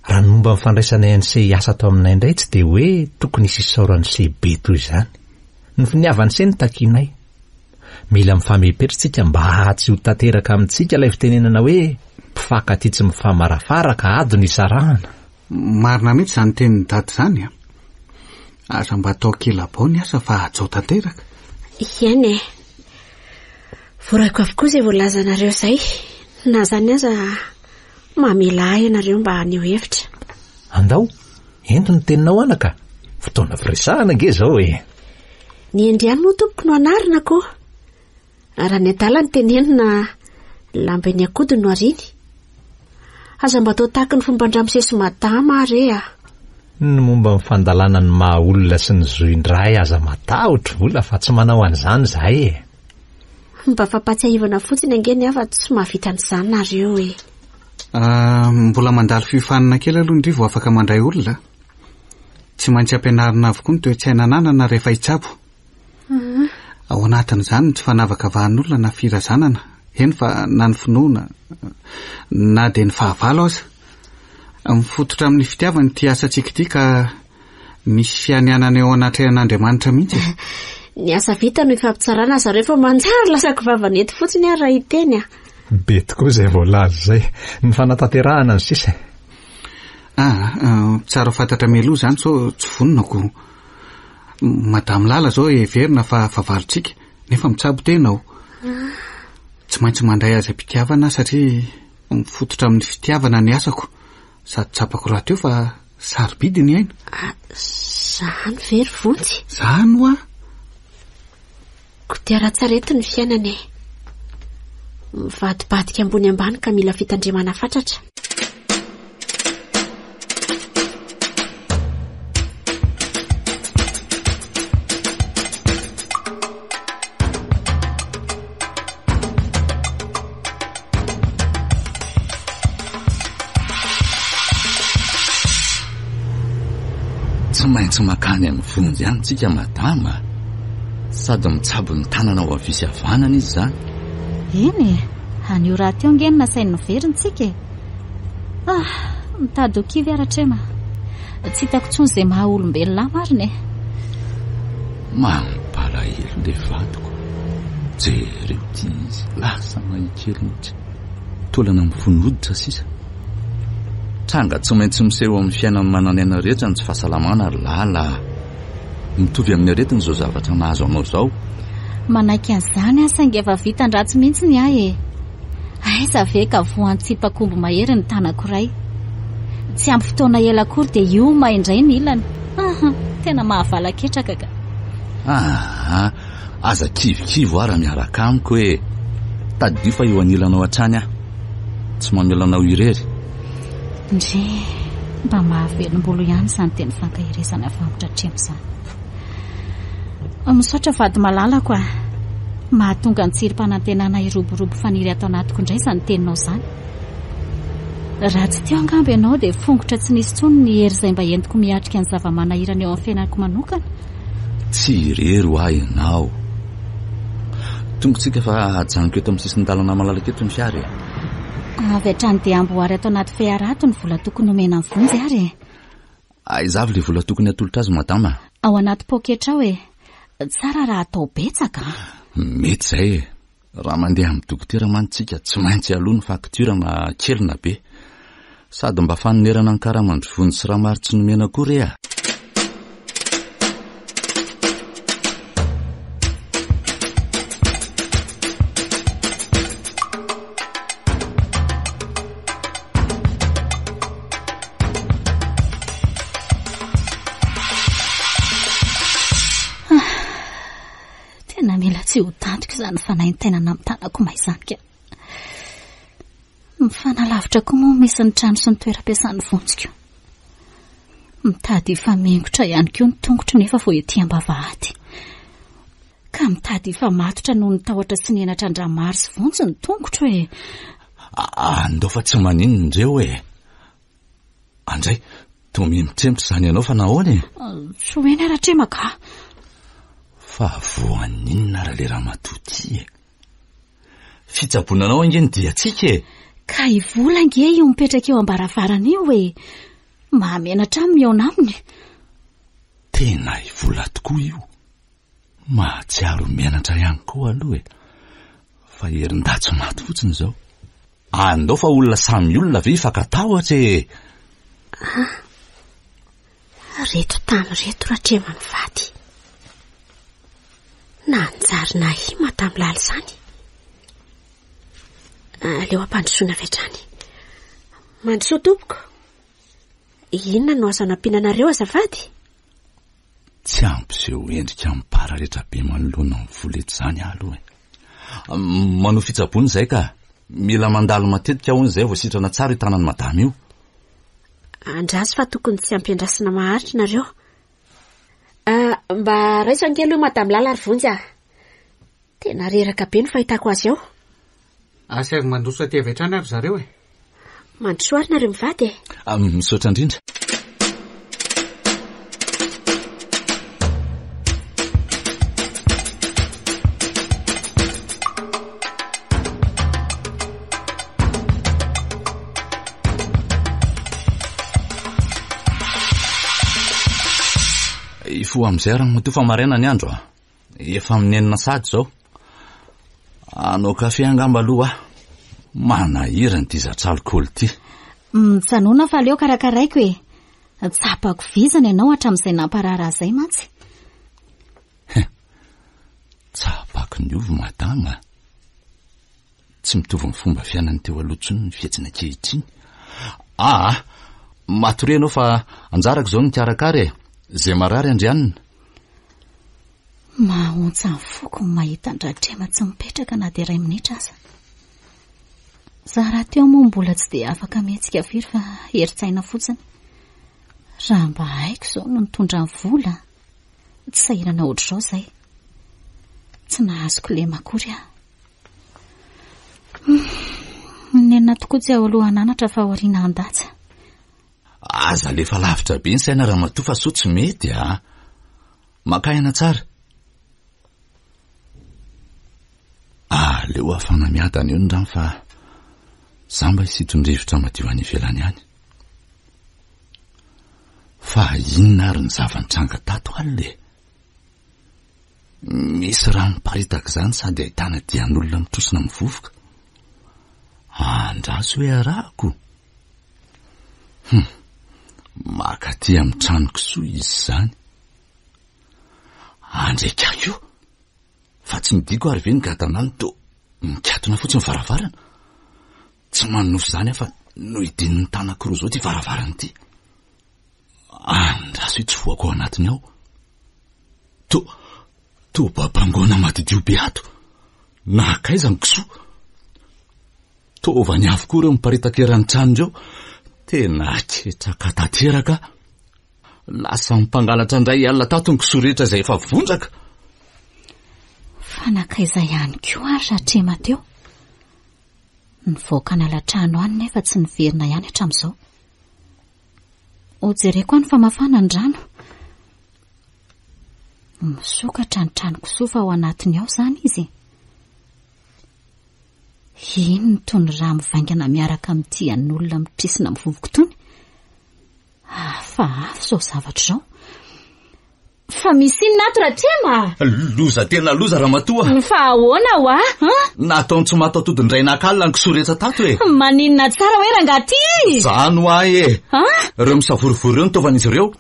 Speaker 5: Raha ny momba ny fandraisanay an'i Se hiasa ato aminay indray tsy dia hoe tokony hisy isaoran'i Se be toy izany. Ny finiavan'i Se no takianay. Mila mifamepetra isika mba tsy ho tanteraka amintsika ilay fitenenana hoe mpifankatia tsy mifamarafara ka ady no isarahana.
Speaker 1: Marina mihitsy izany tenin'i Dada izany a! Aza mba atao kilabao ny asa fa hajao tanteraka.
Speaker 6: Eny e! Voaraiko avokoa izay voalazanareo izay. Na izany aza mamela ahy ianareo mba haneho hevitra.
Speaker 5: Andao, ento ny teninao anaka. Fotoana firesahana ange izao e!
Speaker 6: Ny hendry ihany moa tompoko no anarina ko. Raha ny adala no tenenina, lamba eny an-kodiny no ariany. Aza mba atao tahaky ny fomban-dramose sy madama re a!
Speaker 5: Ny momba ny fandalana ny maha olona sy ny zo indray aza matahotra vola fa tsy manao an'izany izahay e!
Speaker 6: Mba fampatsiahivana fotsiny ange ny ahy fa tsy mahavita an'izany nareo e!
Speaker 1: Ah, mbola mandalo fiofanana kely aloha ndry vao afaka mandray olona. Tsy maintsy ampianarina avokoa ny toe-tsaina ananana rehefa hitsabo. Ao anatin'izany ny tsy fanavakavahan'olona na firazanana, eny fa na ny finoana, na dia ny fahavalo aza. Mifototra amin'ny fitiavana ity asantsika ity ka misy fianianana eo anatrehan'Andriamanitra mihitsy e.
Speaker 6: Ny asa vita no ifampitsarana zareo fa manjary lasa goavana eto fotsiny aho raha hiteny a.
Speaker 5: Be tokoa izay voalaza izay. Ny fanatanterahana no sisa e.
Speaker 1: Ah, tsara ho fantatra mialoha izany sao tsy vonona ko. Madame Lala zao heverina fa fahavalontsika nefa mitsabo tena ao. Tsy maintsy mandray azy am-pitiavana aho satria mifototra amin'ny fitiavana ny asako sady tsapako rahateo fa sarobidy ny aina.
Speaker 6: Ah, zany ve ry Vonjy?
Speaker 1: Zany hoa!
Speaker 6: Kodiaran-tsarety ny fiainana e. Mivadibadika ambony ambany ka mila fitandremana fatratra.
Speaker 3: Tsy maintsy makany amin'ny vonjy ihany tsika madama a! Sady mitsabo ny tanana ho havia sy havanana izy izany.
Speaker 4: Eny e! Anio rahateo ange no nasainy noveriny tsika e! Ah! Mitady ho kivy aho Ratrema. Tsy hitako intsony izay maha olombelona ahy marina e!
Speaker 3: Mampalahelo ilay vadiko. Jereo ity izy, lasa mahia kely mihitsy. Taolana mifono hoditra sisa. Tranga tsy maintsy miseho amin'ny fiainan'ny manan'aina rehetra ny tsy fahasalamana ry Lala a! Mitovy amin'ny aretina izao zavatra nahazo anao izao.
Speaker 4: Manaiky an'izany aho saingy efa vitan-dratsy mihitsy ny ahy e! Aiza ve ka voan-tsipak'omby mahery ny tanako iray. Tsy ampy fotoana ela akory dia io may indray ny ilany. Aha, tena mahavalaketraka ka.
Speaker 3: Aa, aza kivikivy hoa raha miaraka amiko e! Tadidio fa eo anilanao hatrany aho. Tsy mamela anao irery.
Speaker 4: Ndry, mba mahavelom-bolo ihany izany teny fankaherezana avy amin-dRatrema izany. Misaotra vady malalako a! Mahatonga ny tsirim-panantenana hiroborobo faniry ato anatiko indray izany teninao izany. Raha tsy teo angamba ianao dia fongotra tsy nisy intsony ny hery izay mba entiko miatrika ny zava-manahirana eo amin'ny fiainako manokana.
Speaker 3: Tsy irery hoa ianao. Tonga tsika fa ajanoko eto amin'ny sisin-dalana malalaka eto ny fiara e.
Speaker 4: Avy hatrany dia amboary ato anaty fiara ato ny vola tokony homena an'i Vonjy ary e.
Speaker 3: Aiza avy ilay vola tokony atolotra azy madama?
Speaker 4: Ao anaty poketra ao e. Tsara raha atao betsaka an.
Speaker 3: Mety izay e. Raha mandeha amin'ny dokotera mantsy tsika tsy maintsy aloa ny facture na kely na be. Sady mba fanonerana ny karaman-dry Vonjy sy Ramary tsy nomena koa re a!
Speaker 4: Tena mila tsy ho tantiko izany fanaintainana amin'ny tanako may izany ka. Mifanalavitra koa moa misy ny trano sy ny toeram-piasan'ny vonjiko. Mitady hifamengotra ihany koa ny tongotro nefa vao ety am-bavahady. Ka mitady hifamatotra noho ny tahotra sy ny henatra an-dRamary sy Vonjy ny tongotro e.
Speaker 3: Andao fa tsy maninona indreo e. Andray, toa mihemotrempotra izany ianao fa nahoana e?
Speaker 4: Tsy ho eny Ratremaka a.
Speaker 3: Fa voan'inona ary ilay ramatoa ity e? Fitsaboana anao ange ny diantsika e!
Speaker 4: Ka i Vola ange io mipetraka eo am-baravarana io e! Mahamenatra ahy ny mihaona aminy.
Speaker 3: Tena i Vola tokoa io. Mahatsiaro menatra ihany koa aloha e! Fa herin-dahy tsy maty fotsiny izao. Andao fa olona samy olona ve hifankatahotra e!
Speaker 6: Ah, reto tany reto Ratrema mivady. Nanjary nahima tamin'ny lala izany. Aleo ampandrosoana avy hatrany. Mandrosoa tompoko. Inona no azo anampiana anareo azafady?
Speaker 3: Tsy hampiseho endrika mipararetra be manoloana ny vola eto izany aho aloha e. Manao fitsaboana izay ka. Mila mandalo matetika hono izay vao sitrana tsara io tanan'i madama io.
Speaker 6: Andraso fa tokony tsy hampiandrasana maharitra nareo. Ah, mba raiso ange aloha madame Lala ry Vonjy ah. Tena reraka be ny fahitako azy ao.
Speaker 1: Asaivo mandroso aty avy hatrany ary zareo e.
Speaker 6: Mandrosoa ary nareo mivady e.
Speaker 3: Ah, misaotra indrindra. Hifoha amin'izay ramatoa fa maraina ny andro a. Efa amin'ny enina sahady izao. Hanao kafe angamba aloha aho. Manahirana ity zatra alikaola ity.
Speaker 4: Mijanona fa aleo karakaraiko e. Tsapako vizana ianao hatramin'izay namparara ahy izay mantsy.
Speaker 3: Tsapako ny ovy madama. Tsy mitovy amin'ny fomba fiainany teo aloha intsony ny fihetsiny ankehitriny. Aa, matoria ianao fa anjarako izao ny mikarakara e. Izay marary andrianina.
Speaker 4: Mahaontsa ny foko ny mahita an-dRatrema tsy mipetraka na dia iray minitra aza. Za rahateo moa mbola tsy dia afaka mihetsika firy fa herin-tsaina fotsiny. Raha mba haiko izao no nitondra ny vola, tsy sahirana ohatr'izao izay. Tsy nahazo kilema akory aho. Ny nenina tokoa tsy ao aloha hananatra fa aoriana handatsa.
Speaker 3: Aza alefa lavitra be ny saina ramatoa fa soa tsy mety a! Maka aina tsara. Aleo hafana miadana eo ny rano fa za mba hisinton-drivotra madio any ivelany any. Fa inona ary ny zava-nitranga tato alina e? Misy rano miparitaka izany sady ahitana dian'olona mitrosona amin'ny vovoka. Andraso hoe arahako. Hum, maka aty amin'ny trano kisoa izy izany. Andraika ahy io. Fa tsy midiko ary ve ny gadanany toa mikatona fotsiny varavarana. Tsy manonofy izany aho fa nohidinin'ny tanako roa izao ity varavarana ity. Andraso hitsofohako ao anatiny ao. To, toa babangoana madidio be ato. Nahakaiza ny kisoa. Taovany avokoa ireo miparitaka eran'ny trano ireo. Tena ketraka tanteraka. Lasa mpangalatra indray alina tato ny kisoa rehetra izay efa vondraka.
Speaker 4: Fa nankaiza ihany koa ary Ratrema teo? Nivoaka nala trano any nefa tsy niverina ihany hatramin'izao. Hojereko any fa mafana ny rano. Misokatra ny tranon-kisoa fa ao anatiny ao izany izy. Inona itony rà mivaingana miaraka amin'ity an'olona mitrisina mivovoka itony? Hafahafa izao zavatra izao. Fa misy inona ato Ratrema?
Speaker 3: Loza tena loza ramatoa.
Speaker 4: Fa ahoana hoa?
Speaker 3: Nataony tsy maty atody indray nakalina ny kisoa rehetra tato e.
Speaker 4: Maninona tsara hoe rangahy ty?
Speaker 3: Zany hoa e. Ireo misavorovoro ireo ny taovan'izy ireo.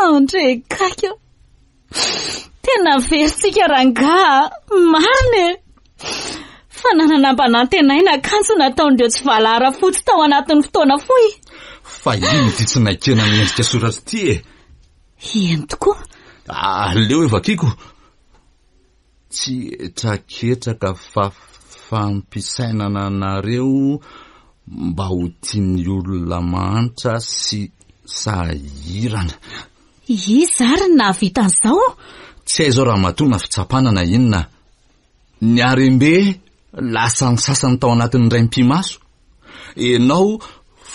Speaker 4: Andre gaga. Tena verintsika rangaha, marina e! Fa nanana mpanantenaina akanjo nataon'ireo tsy valahara fotsy tao anatin'ny fotoana fohy.
Speaker 3: Fa ino ity tsy naikena miendrika soratra ity e?
Speaker 4: Eny tokoa.
Speaker 3: Aleo e vakiko. Tsy hetraketraka fa fampisainana anareo mba ho tian'ny olona mahantra sy sahirana.
Speaker 4: Iza ary no nahavita an'izao?
Speaker 3: Tsy hay izao ramatoa na fitsapana na inona. Ny harem-be lasan'ny sasany tao anatin'ny indray mipi-maso. Ianao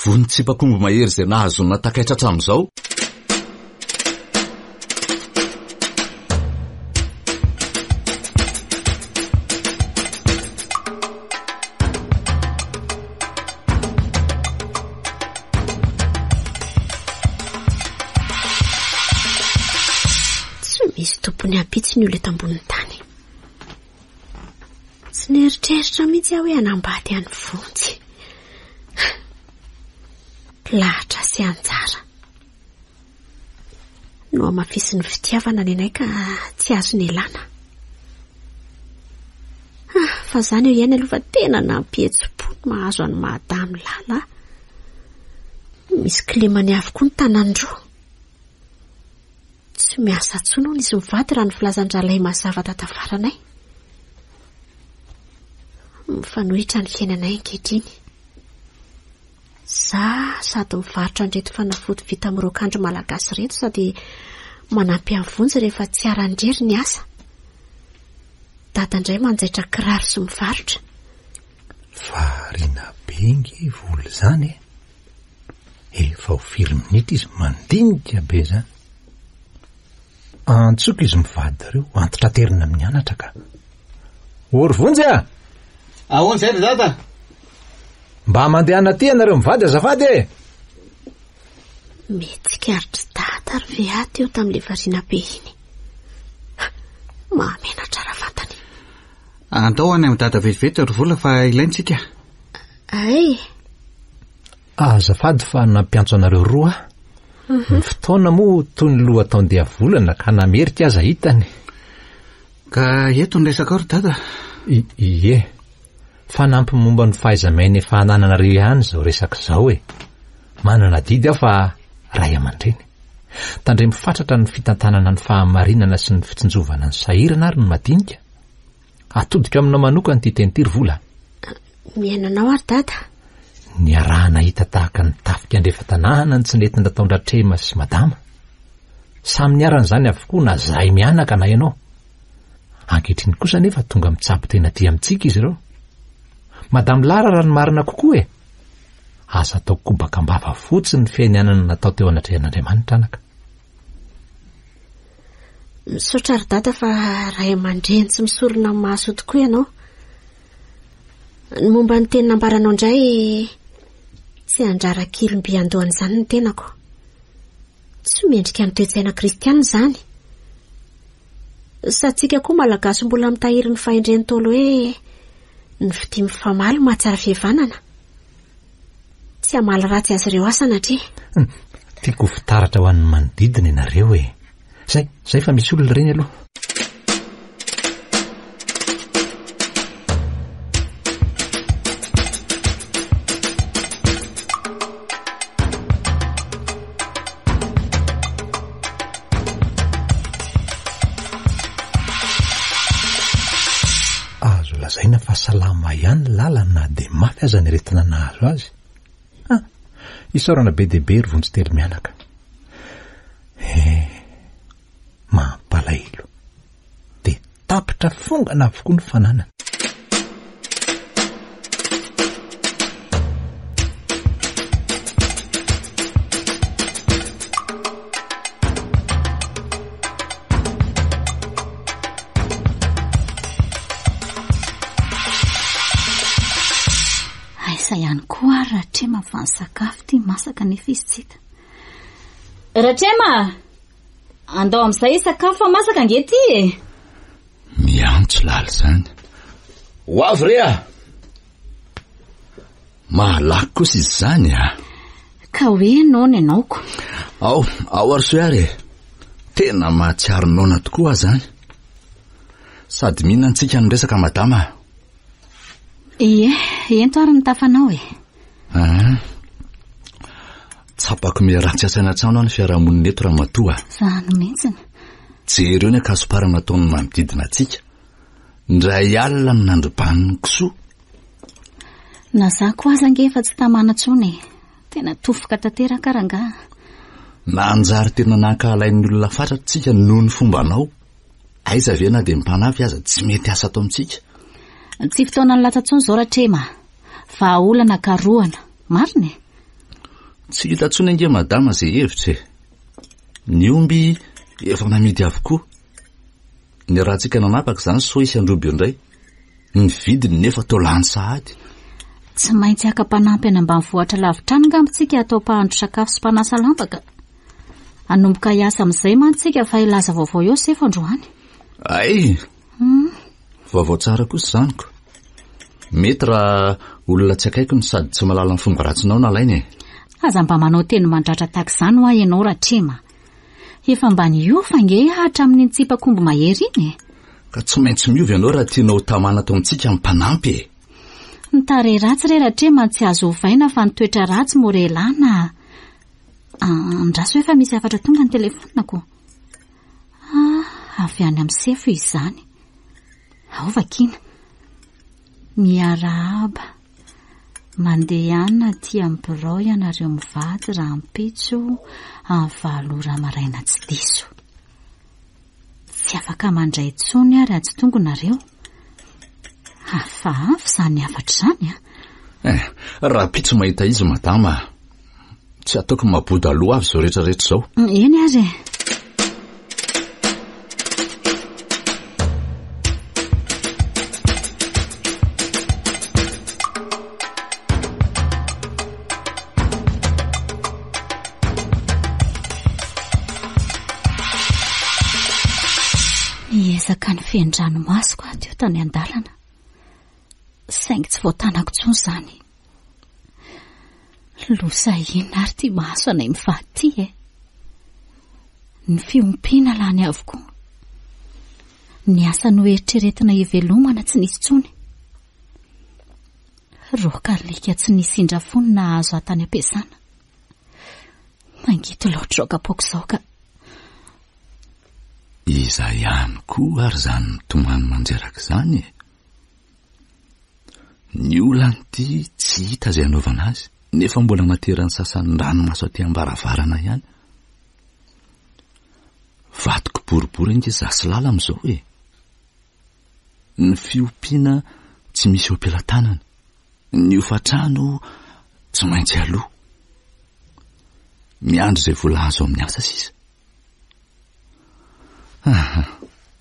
Speaker 3: voa nitsipak'omby mahery izay nahazoana takaitra hatramin'izao.
Speaker 6: Tsy misy tompony ampitsy ny olona eto ambonin'ny tany. Tsy nieritreritra mihitsy aho hoe hanambady an'i Vonjy. Lahatra sy anjara. Nohamafisin'ny fitiavana ny anay ka tsy azo nialana. Ah, fa zany eo ihany aloha fa tena nampihetsi-po ny mahazo an'i Madame Lala. Misy kilemany avokoa ny tanany roa. Tsy miasa intsony hono izy mivady raha ny filazan-drahalahy mazava tatafaranay. Mifanohitra ny fiainanay ankehitriny. Za sady mivarotra an'ireto fanafody vita amin'ny raokandro malagasy ireto sady manampy an'i Vonjy rehefa tsy aran-drery ny asa. Dada indray manjaitra kiraro sy mivarotra.
Speaker 5: Variana be nge vola izany e! Efa ho firy minitra izy mandinika be izany. Antsoiko izy mivady ireo, antitraterina amin'ny anatra ka. Ory vonjy a!
Speaker 1: Ahoana izay ry dada?
Speaker 5: Mba mandehana aty ianareo mivady azafady e!
Speaker 6: Mety tsikaritr'i dada ry VA teo tamin'ilay variana be iny. Mahamenatra raha fantany.
Speaker 1: Andao any amin'i dada vetivety ry vola fa ilaintsika.
Speaker 6: Ay!
Speaker 5: Azafady fa nampiantso anareo roa aho. Mhm. Ny fotoana moa toy ny lohataon-diavolana ka na merika aza hitany.
Speaker 1: Ka eto ny resakao ry dada?
Speaker 5: Ie. Fanampy momba ny fahaiza-miaina efa anananareo ihany izao resaka izao e. Manana adidy aho fa ray aman-dreny. Tandremo fatratra ny fitantanana ny fahamarinana sy ny fitsinjovana ny sahirana ary ny madinika. Atodiko aminao manokana ity teny ity ry Vola.
Speaker 6: Mihaino anao ary dada.
Speaker 5: Niaraha-nahita tahaka ny tafika andrefan-tanàna ny tsy nety nataon-dRatrema sy Madama. Samy niharan'izany avokoa na zahay mianaka na ianao. Ankehitriny kosa anefa tonga mitsabo tena aty amintsika izy ireo. Madame Lara raha ny marina kokoa e! Aza atao kobaka am-bava fotsiny ny fiainianana natao teo anatrehan'Andriamanitra anaka.
Speaker 6: Misaotra ry dada fa ray aman-dreny tsy misorona amin'ny mahasoa tokoa ianao. Ny momba ny teny nambaranao indray tsy handrara kilomby andohan'izany ny tenako. Tsy mendrika ny toe-tsaina kristiana izany. Sady tsika koa malagasy mbola mitahiry ny fahendren'ny Ntaolo hoe ny fitia mifamaly mahatsara fihavanana. Tsy hamaly ratsy azy ireo aho sanatria.
Speaker 5: Tiako ho fitaratra ho an'ny manodidina ianareo e. Zay, zay fa misy olona ireny aloha. Azo lazaina fa salama ihany Lala na dia mafy aza ny aretina nahazo azy. Ah, isaorana be dia be ry Vonjy telo mianaka. Eh, mampalahelo. Dia tapitra fongana avokoa ny fananany.
Speaker 4: Aiza ihany koa ary Ratrema fa ny sakafo ity masaka nefa izy tsy hita. Ratrema! Andao amin'izay hisakafo fa masaka ange ity e!
Speaker 3: Miantso lala izany. Ho avy re ah! Mahalaky kosa izy izany ah!
Speaker 4: Ka hoe noana ianao ko.
Speaker 3: Ao, ao ary soa ary e! Tena mahatsiaro noana tokoa aho izany. Sady mihinana tsika no resaka madama ah!
Speaker 4: Ie, ento ary ny tafanao e.
Speaker 3: Ah. Tsapako miharatsy asaina hatrano aho ny fiarahamonina eto ramatoa.
Speaker 4: Zany mihitsiny.
Speaker 3: Jereo ny akasoparana ataon'ny manodidina antsika. Indray alina no nandrobany ny kisoa.
Speaker 4: Na za koa aza ange efa tsy tamana intsony e. Tena tofoka tanteraka rangaha.
Speaker 3: Nanjary tena nankahalain'ny olona fatratra tsika noho ny fombanao. Aiza ve na dia ny mpanafy aza tsy mety asa ato amintsika?
Speaker 4: Tsy fotoanan'ny latsa intsony izao Ratrema a! Vahaolana karohana. Marina e!
Speaker 3: Tsy hita intsony ange madama izay hevitra e! Ny omby efa namidy avokoa. Ny ratsika nanapaka izany soa hisy handroba eo indray. Ny vidiny nefa toa lany sahady.
Speaker 4: Tsy maintsy haka mpanampy any ambanivohitra lavitra any angamba tsika hatao mpahandro sakafo sy mpanasa lamba ka. Hanomboka hiasa amin'izay mantsy tsika fa hilaza vaovao eo sefo androany.
Speaker 3: Ay! Hmm. Vaovao tsara kosa izany ko. Mety raha olona tsy akaiky no sady tsy mahalala ny fomba ratsinao nalaina e.
Speaker 4: Aza mba manao teny mandratra tahaka izany hoa ianao Ratrema. Efa mba niova ange hatramin'iny tsipak'omby mahery iny e.
Speaker 3: Ka tsy maintsy miova ianao raha tianao ho tamana ato amintsika ny mpanampy e.
Speaker 4: Ny tarehy ratsy re Ratrema tsy azo ovaina fa ny toetra ratsy mora elana. Andraso hoe fa misy hafatra tonga ny telefonako. Ah, avy any amin'ny sefo izy izany. Ao vakiana. Miarahaba. Mandehana aty amin'ny birao ianareo mivady rahampitso amin'ny valo ora maraina tsy diso. Tsy afaka mandray intsony aho raha tsy tonga nareo. Hafahafa izany hafatra izany a!
Speaker 3: Eh, rahampitso mahita izy madama a! Tsy ataoko mabodo aloha avy izao rehetra rehetra izao.
Speaker 4: Eny ary e! Niezaka nifehy ny ranomasoko aho teo tany an-dalana, saingy tsy voatanako intsony izany. Loza inona ary ity mahazo anay mivady ity e? Ny fiompiana lany avokoa. Ny asa noeritreretina hivelomana tsy nisy intsony. Roaka alika tsy nisy indra fo no nahazo ahy tany am-piasana. Mangito loatra izao kapoaka izao ka.
Speaker 3: Iza ihany koa ary izany mitomany mandreraka izany e? Ny olana ity tsy hita izay hanaovana azy, nefa mbola nateran'ny sasany ranomaso aty am-baravarana ihany. Vadiko boribory ange za sy Lala amin'izao e. Ny fiompiana tsy misy eo am-pelatanana, ny hofantrano tsy maintsy aloa. Miandry izay vola azo amin'ny asa sisa. Aha,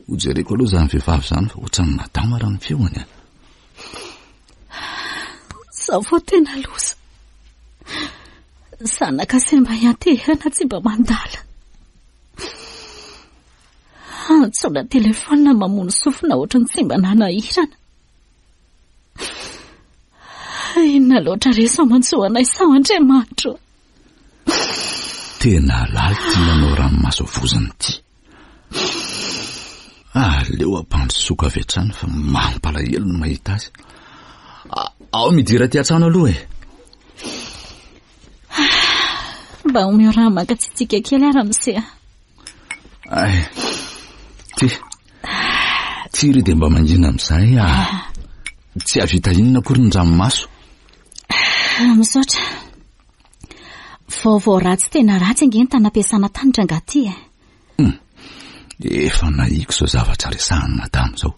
Speaker 3: hojereko aloha izany vehivavy izany fa ohatran'ny madama raha ny feony a.
Speaker 4: Izao vao tena loza. Zanaka semba ianteherana tsy mba mandala. Antsoina telefaonina mamono sofina ohatran'ny tsy mba nanahirana. Inona loatra re sao manjo anay sao Andriamanitro.
Speaker 3: Tena halal ity manao ranomaso vozony ity. Aleo ampandrosoako avy hatrany fa mampalahelo ny mahita azy. Ao midira aty an-trano aloha e.
Speaker 4: Mba omeo rano mangatsiatsiaka kely ary ramose a.
Speaker 3: Ay, ty. Ty ry dia mba mangina amin'izay ah. Tsy hahavita inona akory ny ranomaso.
Speaker 4: Ah, misaotra. Vaovao ratsy tena ratsy ange ny tanam-piasana tany rangahy ty e.
Speaker 3: Hmm. Efa nahiko izao zavatra resahan'i madama izao.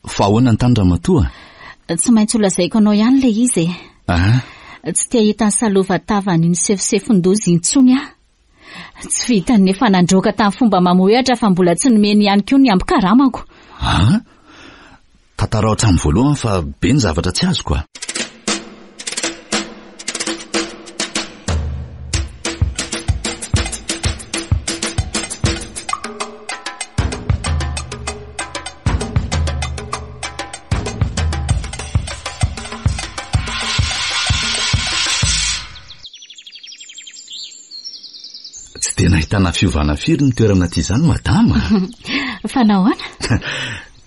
Speaker 3: Fa ahoana ny tany ramatoa?
Speaker 4: Tsy maintsy holazaiko anao ihany ilay izy e.
Speaker 3: Ah.
Speaker 4: Tsy te hahita ny salova-tavan'iny sefosefon-doza intsony aho. Tsy vitan'ny efa nandroaka tamin'ny fomba mamohehatra fa mbola tsy nomeny ihany koa ny ambin-karamako.
Speaker 3: Ah? Tantarao hatramin'ny voalohany fa be ny zavatra tsy azoko a. ahitana fiovana firy ny toerana aty izany madama.
Speaker 4: Fa nahoana?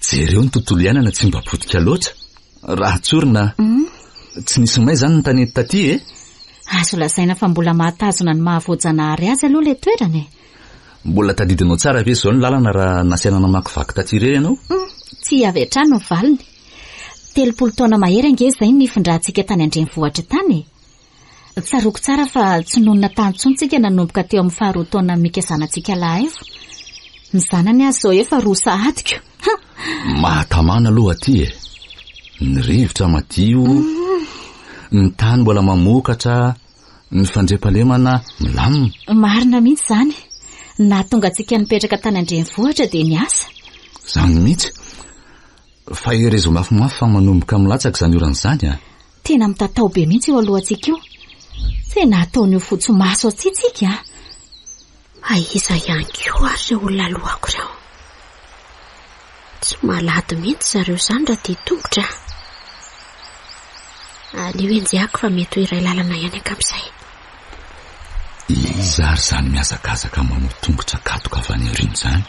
Speaker 3: Jereo ny tontolo iainana tsy mba potika loatra. Raha tsorina, tsy nisy may izany ny tanety taty e.
Speaker 4: Azo lazaina fa mbola mahatazona ny maha voajanahary azy aloha ilay toerana e.
Speaker 3: Mbola tadidinao tsara ve izao ny lalana raha nasaina namakivaky taty irery ianao?
Speaker 4: Tsia avy hatrany ny valiny. 30 taona mahery ange izay no nifindrantsika tany an-drenivohitra tany e. Tsaroako tsara fa tsy nonina tany intsony tsika nanomboka teo amin'ny faharoa taona Mika zanatsika lahaivo. Ny zanany aza izao efa roa sahadiko. Ha!
Speaker 3: Mahatamana aloha aty e. Ny rivotra madio, ny tany mbola mamokatra, ny fandriampahalemana milamina.
Speaker 4: Marina mihitsy izany. Nahatonga antsika nipetraka tany an-drenivohitra dia ny asa.
Speaker 3: Izany mihitsy. Fa herezo mafimafy fa manomboka milatsaka izany orana izany a.
Speaker 4: Tena mitatao be mihitsy eo alohantsika io. Tena ataony ho fotsy maso aty tsika a.
Speaker 6: Aiza ihany koa ary ireo olona alohako ireo? Tsy malady mihitsy zareo izany raha dia tongotra a. Aleo enjehako fa mety ho iray lalana ihany angamba izay.
Speaker 3: Iza ary izany mihazakazaka manao tongotra katoka avy any aoriana izany?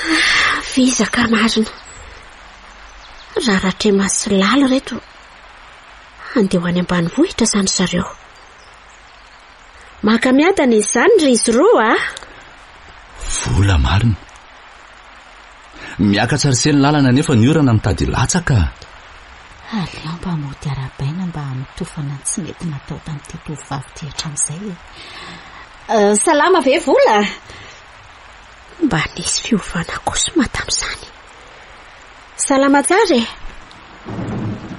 Speaker 6: Ah, vizaka marina. Raha Ratrema sy Lalo ireto, handeha ho any ambanivohitra izany zareo. Maka miadana izany ry izy roa a!
Speaker 3: Vola marina. Miakatra ry se ny lalana nefa ny orana mitady hilatsaka.
Speaker 4: Aleo mba mody arahabaina mba hamitofana ny tsy mety natao tamin'ity tovovavy ity hatramin'izay e. Eh, salama ve Vola?
Speaker 6: Mba nisy fiovana kosa ma tamin'izany. Salama tsara e!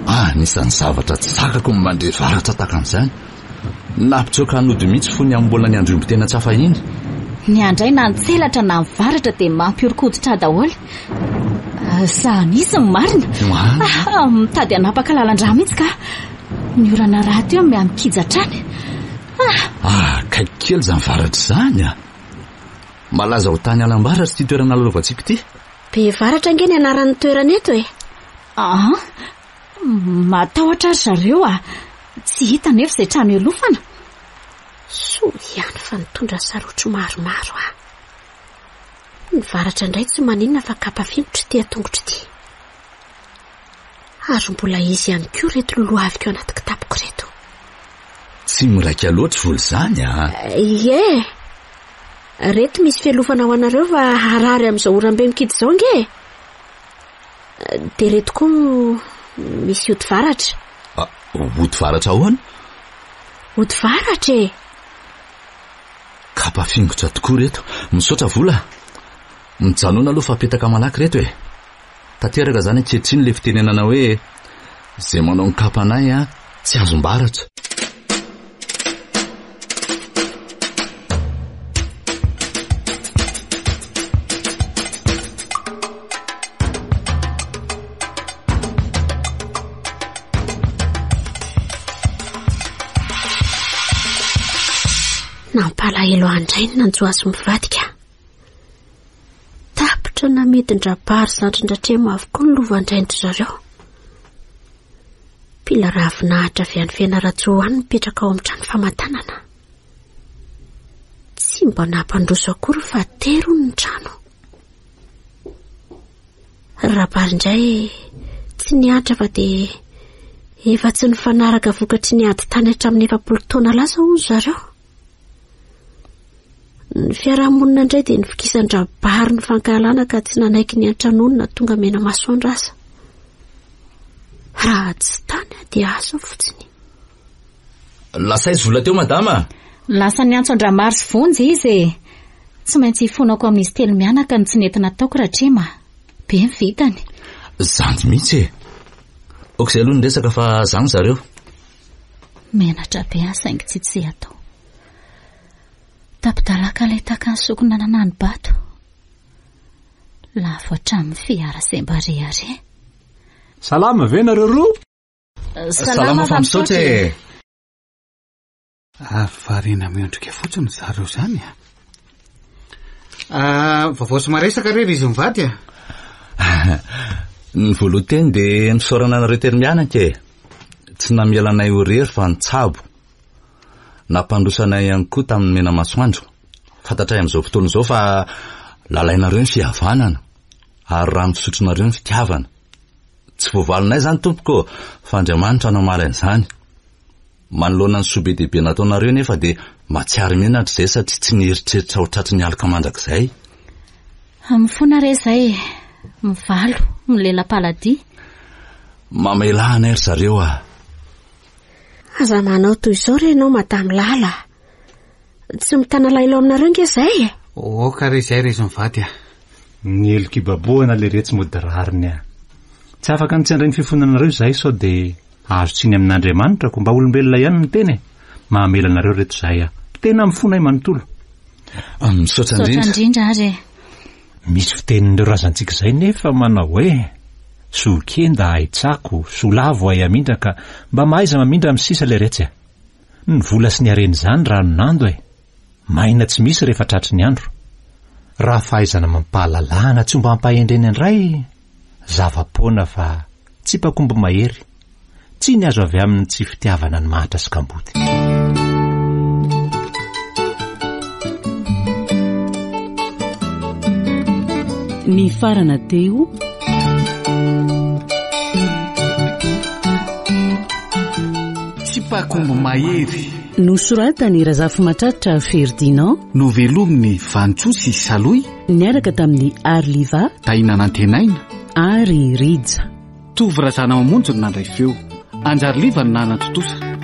Speaker 3: Ah, anisan'ny zavatra tsy zakako ny mandre varatra tahaka an'izany. Nampitsoaka hanody mihitsy fony aho mbola niandry omby tena tsy afa iny.
Speaker 4: Ny andray na ny tselatra na ny varatra dia mampihoron-koditra ahy daholo. Ah, Sa nisy ny marina. Ah, mitady hanapaka lalan-drà mihitsy ka. Ny orana rahateo miha-mikija hatrany.
Speaker 3: Ah, ah akaiky kely izany varatra izany ah. Malaza ho tany alam-baratra ity toerana lalovantsika ity.
Speaker 6: Bevaratra ange ny anaran'ny toerana eto e!
Speaker 4: Aa! Matahotra ry zareo a! Tsy hita anefa izay trano ialofana.
Speaker 6: Soa ihany fa nitondra sarotro maromaro aho. Ny varatra indray tsy maninona fa kapa fingotra ity an-tongotro ity. Ary mbola izy ihany koa ireto lolohaviko anaty kitapoko ireto.
Speaker 3: Tsy miraika loatra vola izany a!
Speaker 6: Ie! Reto misy fialofana ho anareo fa harary amin'izao oram-be mikidy izao ange e! Dia reto koa misy ody varatra.
Speaker 3: Ah, ody varatra ahoana?
Speaker 6: Ody varatra e!
Speaker 3: Kapa fingotra tokoa reto. Misaotra vola. Mijanona aloha fa apetaka malaky reto e. Tanteraka izany ankehitriny ilay fitenenana hoe izay manao ny kapanay a, tsy azom-baratra.
Speaker 6: Nampalahelo ahy indray ny nanjo azy mivadika. Tapitra namidin-dRabary zandrin-dRatrema avokoa ny lovan-drain-dry zareo. Mpila ravinahitra avy any Fianarantsoa any mipetraka ao amin'ny trano famantanana. Tsy mba nampandroso akory fa tery hono ny trano. Rabary indray tsy niantra fa dia efa tsy nifanaraka vokatry ny ady tany hatramin'ny 40 taona lasa hono zareo. Ny fiarahamonina indray dia nivokisan-dRabary ny fankahalana ka tsy nanaiky ny antranony na tonga mena masoandro aza. Raha tsy tany dia asa fotsiny.
Speaker 3: Lasa aiza vola teo madama?
Speaker 4: Lasa niantso an-dRamary sy Vonjy izy e. Tsy maintsy hifonako amin'izy telo mianaka ny tsy nety nataoko Ratrema. Be ny vitany.
Speaker 3: Zany mihitsy e. Ok izay aloha ny resaka fa zany zareo.
Speaker 4: Menatra be aho saingy tsy tsy atao. Tapi-dalaka ilay tahaka ny sokina nanani-bato. Lavo hatramin'ny fiara izay mba rehareha.
Speaker 5: Salama ve nareo roa?
Speaker 3: Salama fa misaotra e!
Speaker 1: Ary variana miondrika fotsiny zareo izany a. Ah, vaovao sy maresaka re ry izy mivady a.
Speaker 3: Ny voaloha teny dia nisaorana anareo telo mianaka e. Tsy namela anay ho irery fa nitsabo. Nampandroso anay ihany koa tamin'ny mena masoandro. Fantatray amin'izao fotoana izao fa lalainareo ny fihavanana ary rano fisotronareo ny fitiavana. Tsy voavalinay izany tompoko fa Andriamanitra namaly an'izany. Manoloana ny soa be dia be nataonareo nefa dia mahatsiaro menatra izay satria tsy nieritreritra ho tratry ny aloka mandrakizay.
Speaker 4: Mifona re izay e! Mivalo, milela-paladia.
Speaker 3: Mamelà anay ry zareo a!
Speaker 6: Aza manao toy izao re ianao Madame Lala a! Tsy mitana alahelo aminareo nge izay e!
Speaker 1: Aoka re izay ry izy mivady a!
Speaker 5: Ny helok'ibabohana leretsy mody rariny a! Tsy afaka ny tsy handray ny fifonanareo izahay sao dia azo tsiny amin'Andriamanitra ko mba olombelona ihany no tena e! Mahamela anareo reto izahay a! Tena mifonay manontolo.
Speaker 3: Misaotra
Speaker 4: indrindra. Misaotra indrindra ary e!
Speaker 5: Misy fitenin'ireo razantsika izay nefa manao hoe, soa kenda hay tsako, soa lavo hay hamindra ka mba mahaiza mamindra amin'ny sisa leretsy a! Ny vola sy ny harena izany ranon'ando e! Maina tsy misy rehefa tratry ny andro. Raha fahaizana amam-pahalalahana tsy ombam-pahendrena indray, zava-poana fa tsipakomby mahery, tsiny azo avy amin'ny tsy fitiavana ny mahatra sy kamboty.
Speaker 2: Nifarana teo.
Speaker 1: Tsipakomby mahery.
Speaker 2: Nosoratan'i Razafimatratra Ferdinand.
Speaker 1: Novelomin'i Vanintsoa sy Salohy.
Speaker 2: Niaraka tamin'i Arliva.
Speaker 1: Tahina Nantenaina.
Speaker 2: Ary Rija.
Speaker 1: Tovo Razanamamonjy no nandray feo. Anjariliva no nanatontosa.